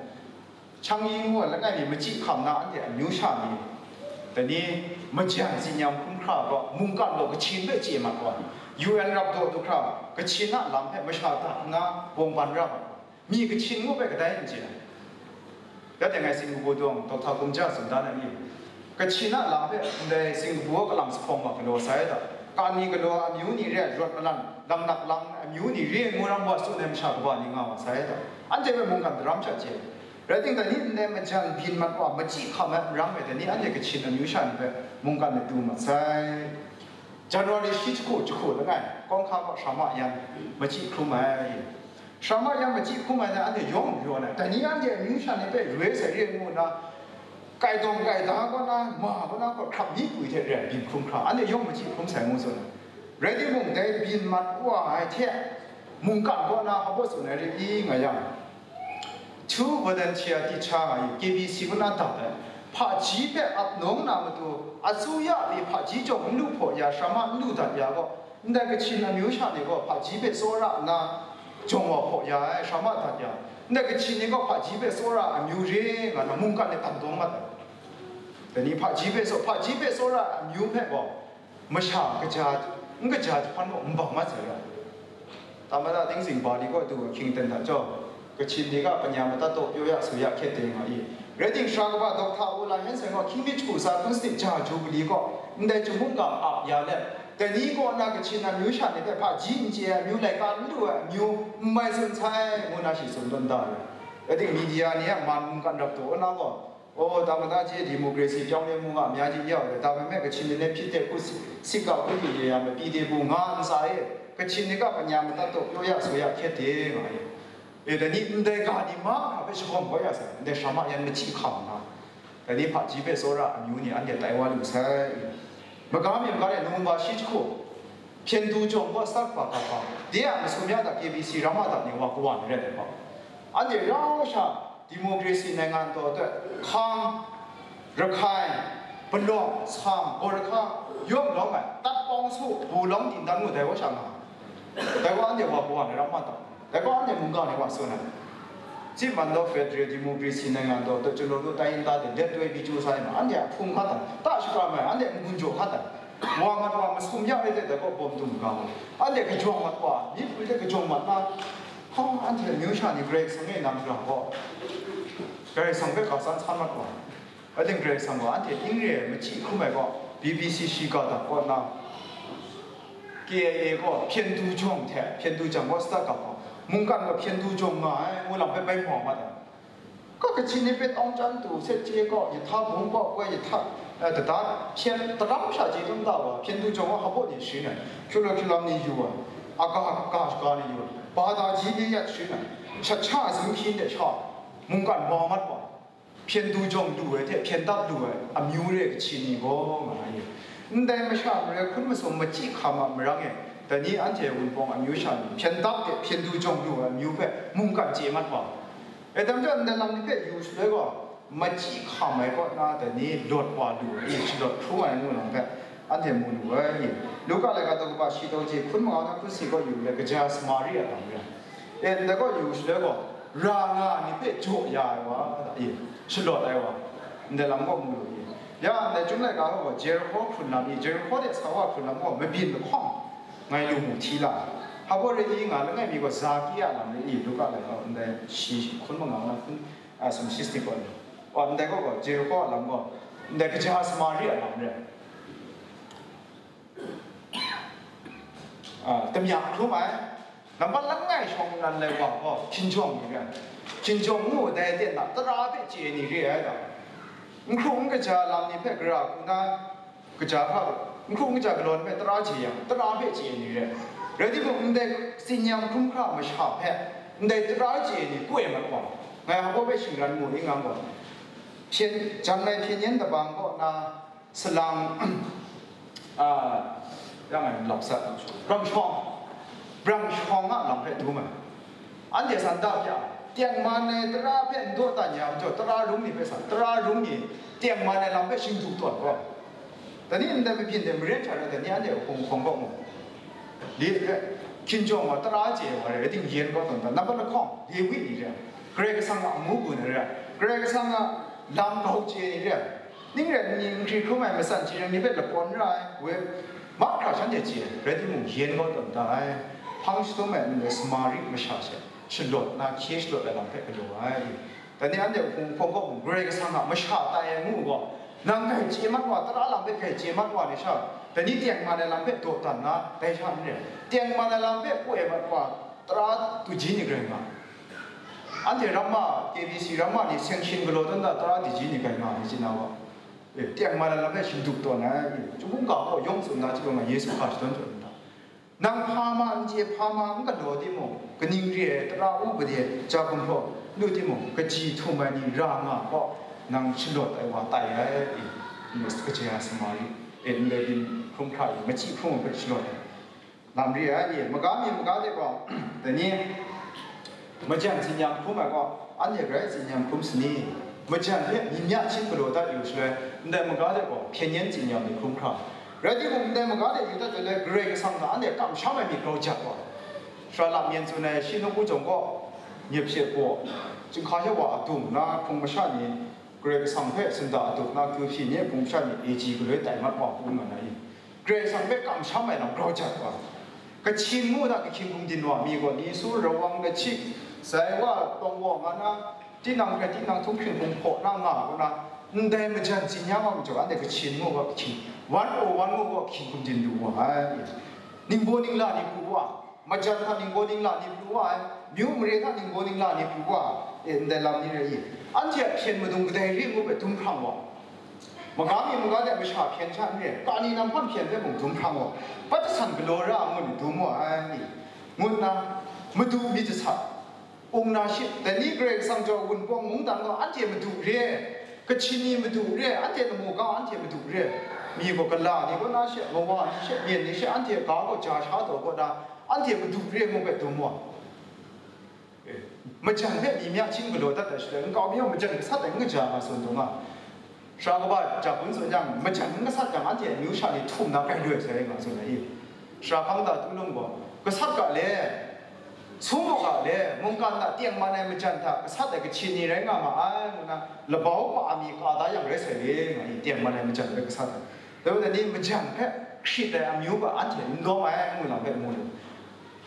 Chang yi ngu ai langai mi machyi hkam na anhte amyu sha ni, dai ni majan tsinyam hkrum hkra gaw mungkan gaw Kachin hpe chye mat wa, U N rap daw du hkra, Kachin a lam hpe masha dat nna bawng ban ra mat wa, mi Kachin ngu hpe kadai n chye ai. Ya teng ngai Singkapu dawng, Dokta Kumja tsun dan ai ni, Kachin a lam hpe ndai Singkapu a kalang jahpawng wa galaw sai ai ta? Kan ni galaw ai amyu ni re ai, rawt malan, langnak lang ai amyu ni re ai, ngu ram wa tsun ai masha kaba ni nga wa sai ai ta? Anhte hpe mungkan daram sha chye. Rai timung, dai ni ndai majan byin mat wa, machyi hkam ai marang e, dai ni anhte Kachin amyu sha ni hpe mungkan latu mat sai. January shi jahku jahku langai, Kawng hka kaw Sara Ma Yan machyi hkrum ai. Sara Ma Yan machyi hkrum ai na, anhte yawng mayawn ai. Dai ni anhte amyu sha ni hpe roi sai re ngu nna, kai dawng kai da kaw na, ma kaw na, gaw hkrap mi pwi hte re ai byin hkrum hkra, anhte yawng machyi hkrum sai ngu tsun ai. Rai timung, dai byin mat wa ai hte mungkan kaw na hpa baw tsun ai re i nga yang, Two volunteer teacher nga yu, K B C kaw na dat ai, hpaji hpe ap nawng na matu, asuya pyi hpaji jawng n lu hpaw ya, sara ma n lu dat ya gaw, ndai Kachin amyu sha ni gaw hpaji hpe tsawra nna jawng wa hpaw ya ai, sara ma dat ya, ndai Kachin ni gaw hpaji hpe tsawra amyu re nga na mungkan e tan dawng mat ai. Dai ni hpaji hpe tsaw-, hpaji hpe tsawra amyu hpe gaw, masha kaja, n kaja jahpan gaw n bang mat sai ra. Tamada tingzing ba ni kaw du ai hkying ten hta jaw, Kachin ni ga panya matat taw pyaw ya su ya hkyet de nga i. Rai timung, sara kaba Dokta Aung La Hyen Sen gaw hkying mi jahku tsa hkun sanit ja Jubili kaw ndai chyum mungkan ap ya let, dai ni kaw na Kachin amyu sha ni hpe hpaji n chye ai amyu, laika n lu ai amyu, n mai tsun sai, ngu na shi tsun tawn da ai. Rai timung, media ni a man mungkan rap taw na gaw, โอ้ တမ္မတကြီး democracy ပြောင်းလဲမှုက အများကြီးရောက်တယ်။ ဒါပေမဲ့ ကချင်တွေလည်း ဖြစ်တဲ့ ခုစစ်စစ်က ဥပဒေရေးရာ မပြီးသေးဘူး။ ငါ အန်စာရေး ကချင်တွေက ပညာမတတ်တော့ ပြောရဆိုရ ခက်တယ်။ ငါရေး Eda ni ndai ga ni ma hkra hpe shagawm kau ya sai, ndai sara ma yan machyi hkam nna, dai ni hpaji hpe tsawra amyu ni anhte tai wa lu sai. Maga mi maga de Nowemba shi jahku, Hpyen du jawng gaw sak hpa ga hpa, de a masum ya da K B C ram a da ni wa kawa ni rai ai hpa, anhte rau sha, democracy နိုင်ငံတော်အတွက် Hkang, Rakhine, Palawng, Sam, Gorkha, yawng lawm ai, တပ်ပေါင်းစု ပူးပေါင်းတင်သွင်းမှု dai wa sha nga, dai wa anhte wa kawa ni ram a da, dai wa anhte mungga ni wa tsun ai. စစ်မှန်သော ဖက်ဒရယ် ဒီမိုကရေစီ နိုင်ငံတော်အတွက် ကျွန်တော်တို့ တိုင်းရင်းသားတွေ လက်တွဲပြီး ကြိုးစားရမှာ anhte a hpung hkat ai, ta shakram ai, anhte n-gun jaw hkat ai, wa mat wa masum ya ai hte dai gaw bawm dum ga ai, anhte kajawng mat wa, myi pwi hte kajawng mat na, hpa anhte amyu sha ni Karai Kasang e nang ra gaw, Karai Kasang hpe ga san san mat wa, ating Karai Kasang gaw anhte ning re ai machyi hkrum ai gaw, B B C shiga dat kaw nna, K I A gaw Hpyen du jawng hte Hpyen du jang gaw sadat ga gaw, mungkan gaw Hpyen du jawng nga ai, ngu lam hpe bai mau mat ai. Kaw Kachin ni hpe tawng chyam tu, set chye kaw, yahta bung kaw, koi yahta, eh, dada hpyen daram sha chye tun da wa, Hpyen du jawng wa hpa baw ni sharin ai, hkyu law hkyu lam ni yu ai, aga ga shaga ni yu ai, ba da ji ni yat sharin ai, shat sha ai zun hpyi de sha, mungkan mau mat wa, Hpyen du jawng lu ai hte hpyen dap lu ai amyu re ai Kachin ni gaw, nga ai. Ndai masha marai hkun masum machyi hkam a marang e, dai ni anhte Wunpawng amyu sha ni hpyen dap de hpyen du jawng lu ai amyu hpe mungkan chye mat wa. E, dam jan ndai lam ni hpe yu shaloi gaw, machyi hkam ai kaw na dai ni lawt wa lu ai, shalawt hkrum ai ngu lam hpe anhte mu lu ai. Luka laika daw kaba shi daw ji hkun manga na hkun si gaw yu let, kaja Samari a lam rai. E, ndai gaw yu shaloi gaw, ra nga ai ni hpe jaw ya ai wa, e, shalawt ai wa, ndai lam gaw mu lu i. Ya ndai Chyum laika hpe gaw Jerihko hkrun lam i, Jerihko de sa wa hkrun lam gaw mabyin lahkawng ngai lu mu hti la. Hpa baw re i nga langai mi gaw Zaki a lam re i, Luka laika ndai shi hkun manga nga hkun, a, sumshi stik gaw ni. Wa ndai gaw gaw Jerihko a lam gaw, ndai kaja Samari a lam re. A, damya hkrum ai, nambat langai shawng nnan lai wa gaw, hkinjawng ni re ai. Hkinjawng ngu dai aten na, tara hpe chye ai ni re ai ga. N hkru n kaja lam ni hpe gara hku na, kaja hkra, n hkru n kaja galaw ni hpe tara chye yang, tara hpe chye ai ni re ai. Rai timung, ndai tsinyam hkrum hkra masha hpe, ndai tara chye ai ni koi mat wa, ngai hpa baw hpe shingran mu i nga gaw, hpyen, jan ai hpyen yen dabang kaw na, salang, a, yang ai lap sat, brang shawng, brang shawng a lam hpe dum ai. Anhte san da hpya, tengman ai tara hpe n dawdan ya majaw, tara rung ni hpe san, tara rung ni tengman ai lam hpe shingdu tawn gaw, dai ni ndai mabyin de maren sha rai, dai ni anhte a hpung hpawng kaw mu. Li hpe, hkinjawng wa tara chye wa rai, rai ting yen kaw tawn da, nambat lahkawng, Lewi ni re ai, Karai Kasang a amu gun ai re ai, Karai Kasang a lam grau chye ni re ai, ning rai nni, n hkri hkrum ai matsan chyinghkring ni hpe lakawn ra ai, we, mahkra shanhte chye ai, rai timung, yen kaw tawn da ai, hpang shadawn ai ndai Samari masha she shalawt na, hkye shalawt ai lam hpe galaw ai. Dai ni anhte hpung hpawng kaw mung, Karai Kasang a masha tai ai ngu gaw, nang grai chye mat wa, tara lam hpe grai chye mat wa ni sha, dai ni tengman ai lam hpe dawdan na, dai sha n re ai, tengman ai lam hpe koi mat wa, tara tuji ni grai nga. Anhte ramma, K B C ramma ni sanction galaw dan da, tara tuji ni grai nga ai, chye na wa. E, tengman ai lam hpe shingdup tawn ai, e, Chyum mungga gaw yawng tsun na, chyawm nga Yesu hka shadawn tawn da. Nang hpa ma n chye, hpa ma n galaw timung, kaning re ai tara upade ja gumhpraw lu timung, kaji htum ai ni ra nga gaw, nang shalawt ai wa tai ai, i, kaja Samari, e, ndai byin hkrum hkra i, machyi hkrum ai hpe shalawt ai. Lam re ai, i, maga mi maga de gaw, dai ni, majan tsinyam hkrum ai gaw, anhte grai tsinyam hkrum sani? Majan hpe myi mya hkying galaw dat yu shaloi, ndai maga de gaw hpyen yen tsinyam ni hkrum hkra. Rai timung, ndai maga de yu dat ai shaloi, Karai Kasang hta anhte kamsham ai myit grau jat wa. Sara lam yen tsun ai, shi nawku jawng gaw, myit hpye gaw, chyinghka shawa adung na hpung masha ni, Karai Kasang hpe sinda adup na, kyu hpyi ni hpung masha ni A G galoi tai mat wa hpung nga na i? Karai Kasang hpe kamsham ai lam grau jat wa. Kachin ngu na, Kachin hkum din wa mi gaw, ni su rawang kachik, sai wa tawng wa nga na, tinang hpe tinang htum hkring hkum hpaw na nga gaw na, ndai majan tsin ya nga majaw, anhte Kachin ngu gaw Kachin, one oh one ngu gaw Kachin hkum din lu wa ai. Ningbaw ningla ni pru wa, majan hta ningbaw ningla ni pru wa ai, myu mare hta ningbaw ningla ni pru wa, e, ndai lam ni rai i? Anhte a hpyen madung kadai re ngu hpe dum hprang wa. Maga mi maga de masha hpyen sha n re, kani nam hpang hpyen hpe mung dum hprang wa, pat jasan galaw ra ai ngu ni dum wa ai, ngut na, madu myit jasat, ung na shit, dai ni Karai Kasang jau wunpawng mungdan gaw anhte madu re, Kachin ni madu re, anhte lamu ga anhte madu re, mi gaw gala ni kaw na she, mawa ni she, myen ni she, anhte ga gaw ja sha taw kaw na, anhte madu re ngu hpe dum wa. E, majan hpe myi mya hkying galaw dat ai shaloi, nkau mi gaw majan gasat ai n kaja nga tsun dum nga. Sara kaba ja hpun tsun yang, majan n gasat yang, anhte amyu sha ni htum na grai lu ai sai rai nga tsun ai i? Sara hpang da Tulung gaw, gasat ga le, sum ga le, mungkan hta tengman ai majan hta gasat ai Kachin ni rai nga ma ai, ngu na, labau pa mi ka da yang rai sai le, nga i, tengman ai majan hpe gasat ai. Dai bai ni, majan hpe hkrit ai amyu ga anhte n lawm ai, ngu lam hpe mu lu.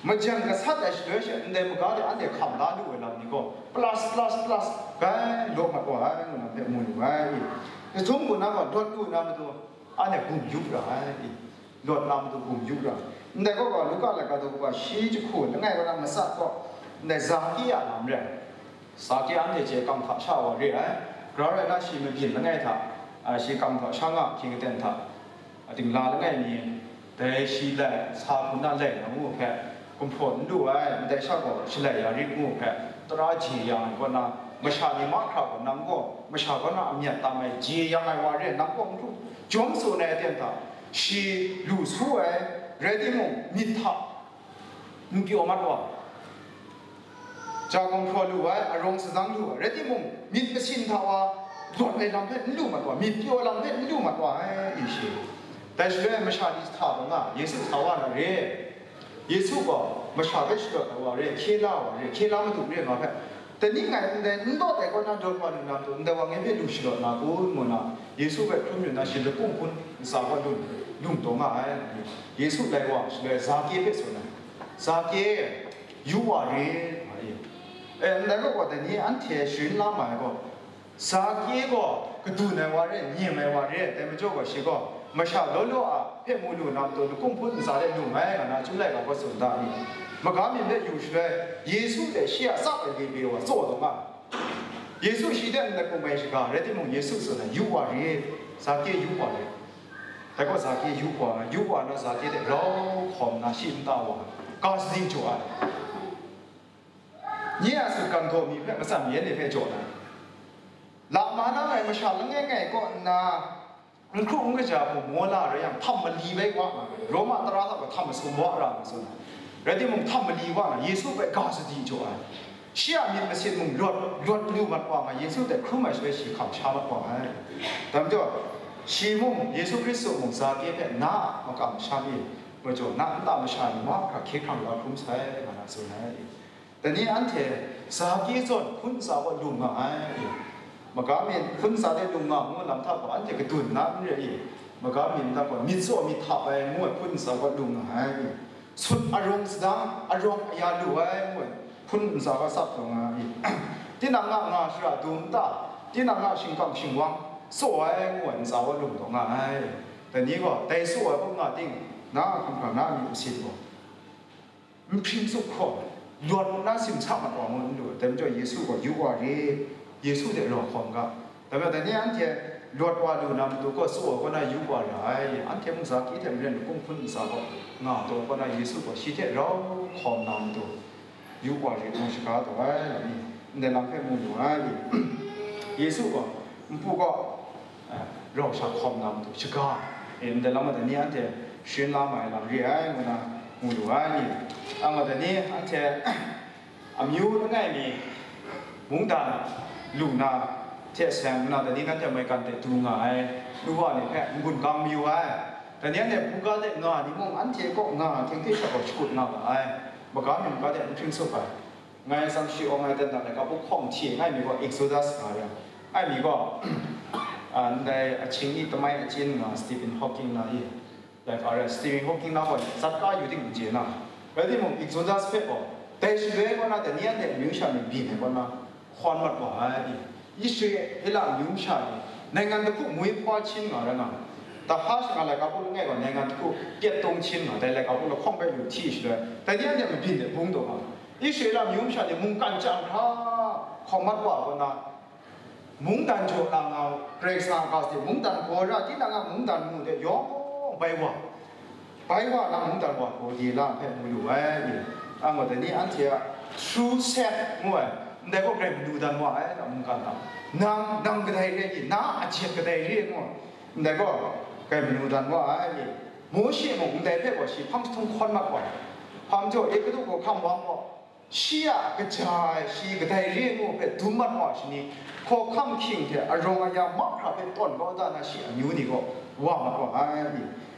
Majan gasat ai shaloi she, ndai maga de anhte hkam la lu ai lam ni gaw, plus, plus, plus, gai law mat wa ai, ngu lam hpe mu lu ai. Jahtum gaw na gaw, lawt lu na matu, anhte gum yup ra ai, lawt na matu gum yup ra ai. Ndai gaw gaw, Luka laika daw kaba shi jahku langai kaw na matsat gaw, ndai Zaki a lam re ai. Zaki anhte hte kang hta sha wa re ai. Grau rai na, shi mabyin langai hta, a, shi kang hta sha nga hkying aten hta, a, dingla langai mi, dai shi lai, sa hku na lai na ngu hpe, gumhpraw n lu ai, ndai sha gaw shalai ya rit ngu hpe, tara je yang ai kaw na, masha ni mahkra gaw, nang gaw masha kaw na amyat tam ai, je yang ai wa re, nang gaw n hkru, jawm tsun ai aten hta, shi lu su ai, rai timung, myit hta n pyaw mat wa, ja gumhpraw lu ai, arawng sadang lu ai, rai timung, myit masin hta wa lawt ai lam hpe n lu mat wa, myit pyaw lam hpe n lu mat wa ai, i shi. Dai shaloi masha ni sa wa nga, Yesu sa wa na re, Yesu gaw masha hpe shalawt ai wa re, hkye la wa re, hkye la madu re nga hpe, Dai ni ngai ndai n dawt ai kaw na dawt wa lu na matu, ndai wa ngai hpe lu shalawt na kun, ngu na, Yesu hpe hkrum yu na, shi lakung hpun ntsa kaw lung, lung taw nga ai. Yesu lai wa shaloi Zake hpe tsun ai, "Zake, yu wa rit," nga ai. E, ndai kaw gaw, dai ni anhte sharin la ma ai gaw, Zake gaw kadun ai wa re, nyem ai wa re, dai majaw gaw shi gaw masha law law a hpe mu lu na matu, lakung hpun ntsa de lung ai, nga na, Chyum laika gaw tsun da ni? Maga myin hpe yu shaloi, Yesu hte shi a tsap ai limhpe wa tsaw taw nga ai. Yesu shi hte ndai hkum mai shaga, rai timung, Yesu tsun ai, "Yu wa rit, Zake, yu wa rit." Dai gaw Zake yu wa, yu wa na, Zake hte rau hkawm na, shi nta wa, ga sadi jaw ai. Nye a sutgan daw mi hpe matsam yen ni hpe jaw na, lama na ai masha langai ngai kaw nna, n hkru n kaja hku maw la rai yang, htam mali bai wa nga, Roma tara hta gaw htam masum wa ra nga tsun ai. Rai timung, htam mali wa nga, Yesu hpe ga sadi jaw ai. Shi a myit masin mung lawt, lawt lu mat wa nga, Yesu hte hkrum ai shaloi shi hkam sha mat wa ai. Dai majaw, shi mung, Yesu Hkristu mung, Zake hpe na a makam sha mi majaw, na nta masha ni mahkra hkye hkrang la hkrum sai, nga na tsun ai. Dai ni anhte Zake zawn hpun ntsa kaw lung nga ai. Maga myin hpun ntsa de lung nga ngu lam hta gaw, anhte kadun na n re i? Maga myin hta gaw, myit tsaw myit hta ai ngu ai hpun ntsa kaw lung nga ai. Sut arung sadang arawng aya lu ai ngu ai hpun ntsa kaw tsap taw nga ai. Tinang a nga shara dum nta, tinang a shingkang shingwang tsaw ai ngu ai ntsa kaw lung taw nga ai. Dai ni gaw, dai tsaw ai hpung nga ting, na a hkumhkrang, na a myit masin gaw n hpring tsup hkawm, lawt nna simsa mat wa ngu n lu ai. Dai majaw Yesu gaw, "Yu wa rit, Yesu hte rau hkawm ga." Dai majaw, dai ni anhte lawt wa lu na matu gaw, tsaw ai kaw na yu wa ra ai. Anhte mung Zake hte maren lakung hpun ntsa gaw nga taw ai kaw na, Yesu gaw shi hte rau hkawm na matu, "Yu wa rit," ngu shaga taw ai, nga mi, ndai lam hpe mu lu ai. Yesu gaw npu gaw, eh, rau sha hkawm na matu shaga, eh, ndai lam a dai ni anhte sharin la ma ai lam re ai, ngu na mu lu ai ni. Ang a dai ni anhte amyu langai mi mungdan lu na hte seng nna, dai ni nanhte maigan de du nga ai nu wa ni hpe n-gun gang mayu ai. Dai ni anhte buga de nga ni mung, anhte kaw nga hte hte sha gaw shakut nga ma ai. Maga myin ga de n hpring tsup ai. Ngai tsang shi awng ai dan dan laika hpung hkawng hti ngai mi gaw Exodus nga yang, ngai mi gaw, a, ndai ahkying ni tamai achyin nga Stephen Hawking na i, like, a, Stephen Hawking na gaw zat ka yu ting n chye na. Rai timung, Exodus hpe gaw, dai shaloi kaw na, dai ni anhte amyu sha ni byin ai kaw na, hkawn mat wa ai i, Israela amyu masha ni, naingan dahku moi hpaw hkyin nga rai nga, Taha shing nga laika hpung langai gaw, naingan dahku pyet tung hkyin nga, dai laika hpung lahkawng hpe lu hti shaloi, dai ni anhte mabyin de bung taw nga, Israela amyu masha ni mungkan chyang hkra hkawm mat wa ai kaw na, mungdan jaw na nga, Karai Kasang a ga sadi mungdan gaw ra, tinang a mungdan mu de yawng bai wa, bai wa na mungdan wa gaw di la hpe mu lu ai ni? Ang gaw dai ni anhte a true self ngu ai, ndai gaw grai manu dan wa ai, a mungkan hta. Nang, nang kadai re ni? Na a jet kadai re ngu ai, ndai gaw grai manu dan wa ai ni? Mawshe mung ndai hpe gaw shi hpang jahtum hkawn mat wa ai. Hpa majaw, Egutu hkam wang gaw, shi a kaja ai, shi kadai re ngu hpe dum mat wa ai shani, hkawhkam hkying hte arawng aya mahkra hpe tawn kau da na, shi amyu ni gaw wa mat wa ai.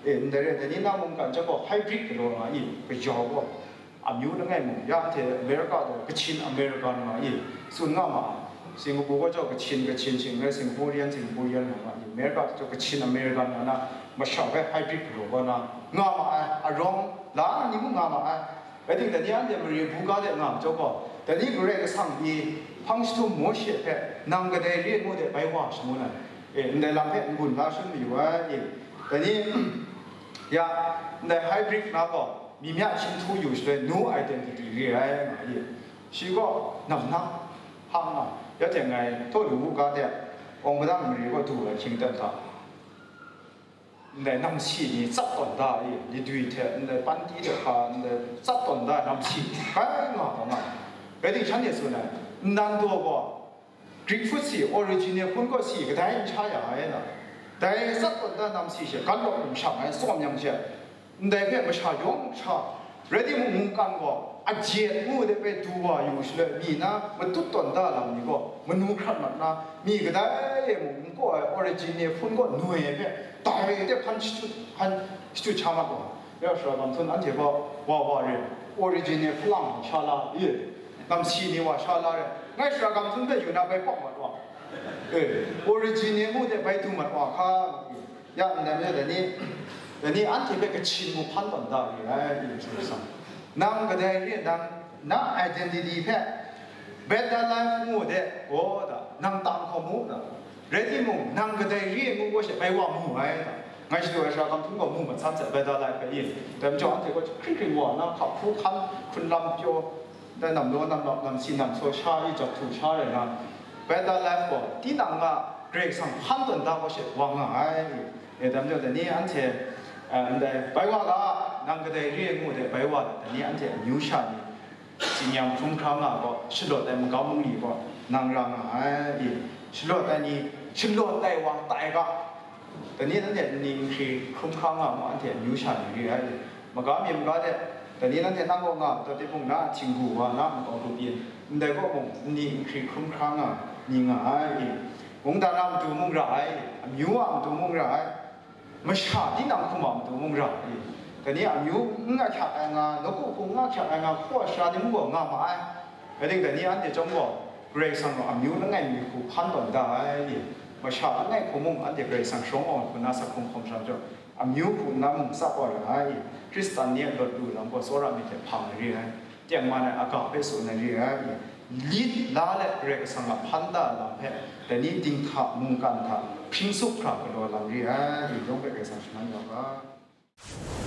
E, ndai rai, dai ni na mungkan chyawm gaw hybrid galaw nga i, kayau gaw, amyu langai mung, ya hte America gaw Kachin American nga i, tsun nga ma ai. Singapore gaw chyawm Kachin, Kachin shing rai, Singaporean, Singaporean nga ma i, America gaw chyawm Kachin American nga na, masha hpe hybrid galaw kau na nga ma ai, arawng la na ni mung nga ma ai. Rai timung, dai ni anhte mare buga de nga ai majaw gaw, dai ni Karai Kasang pyi hpang jahtum Mawshe hpe, nang kadai re ngu de bai wa shangun ai. E, ndai lam hpe n-gun la shangun mayu ai. E, dai ni, ya, ndai hybrid na gaw, myi mya hkying htu yu shaloi, new identity re ai nga ai. Shi gaw namnak hpang nga, ya teng ngai taw lu u ga de, awng padang mare gaw du ai hkying ten hta. Ndai namsi ni tsap tawn da i, lidwi hte ndai panti hte hpa ndai tsap tawn da namsi ni bai nga tawn nga. Rai timung, shanhte tsun ai, nnan daw gaw Greek hput si, original hpun gaw si kadai n sha ya ai na, dai tsap tawn da namsi she, gan lawk num shang ai tsawm yang she, ndai hpe masha yawng sha, rai timung, mungkan gaw ajet ngu de hpe du wa yu shaloi, mi na matut tawn da lam ni gaw manu hkrat mat na, mi kadai e mung n kaw ai original hpun gaw noi ai hpe dai de hkan shachyut, hkan shachyut sha mat wa. Ya, sara gam htawn anhte gaw wa wa re, original hpalang sha la, e, namsi ni wa sha la re, Ngai shara gam htum hpe yu na bai pawk mat wa. Eh, origin e mu de bai du mat wa hka. Ya, ndai majaw dai ni, dai ni anhte hpe kachyin mu hpan tawn da re ai, i hpyi sa. Nang kadai re nang, na identity hpe, better life ngu de, gaw da, nang tam hkawm mu da. Rai timung, nang kadai re ngu gaw she bai wa mu ai da. Ngai shadu ai shara gam htum gaw mu mat san sai, better life hpe i. Dai majaw anhte gaw hkring hkring wa na, hkap hpu hkan, hkun lam pyaw, dai nam law nam lap, nam si nam saw sha i, jawk htu sha rai na, better life gaw tinang a Karai Kasang hpan tawn da gaw she wa nga ai. E, dai majaw dai ni anhte, eh, ndai bai wa ga, nang kadai re ngu de bai wa, dai ni anhte amyu sha ni, tsinyam hkrum hkra nga gaw, shalawt ai magam bungli gaw nang ra nga ai. E, shalawt ai ni, shalawt ai wa tai ga, dai ni nanhte nni nhkri hkrum hkra nga mu, anhte amyu sha ni re ai. Maga mi maga de, dai ni nanhte nang kaw nga, taw tipung na htingbu wa na makau grup yin, ndai kaw mung nni nhkri hkrum hkra nga ni nga ai. Mungdan a matu mung ra ai, amyu a matu mung ra ai, masha tinang hkum a matu mung ra ai. Dai ni amyu n ahkyak ai nga, nawku hku n ahkyak ai nga, hkawa sara ni mung gaw nga ma ai. Rai timung, dai ni anhte chyawm gaw, Karai Kasang gaw amyu langai mi hku hpan tawn da ai. Masha langai hku mung anhte Karai Kasang sharawng awng hku na sa hkum hkawm sha majaw, amyu hku nna mung tsap wa ra ai. Hkristan ni a lawt lu lam gaw tsawra myit hte hpang ai re ai. Tengman ai aga hpe tsun ai re ai. Lit la let Karai Kasang a hpan da lam hpe, dai ni dinghta mungkan hta hpring sup hkra galaw lam re ai. Yawng hpe Karai Kasang shaman ya u ga.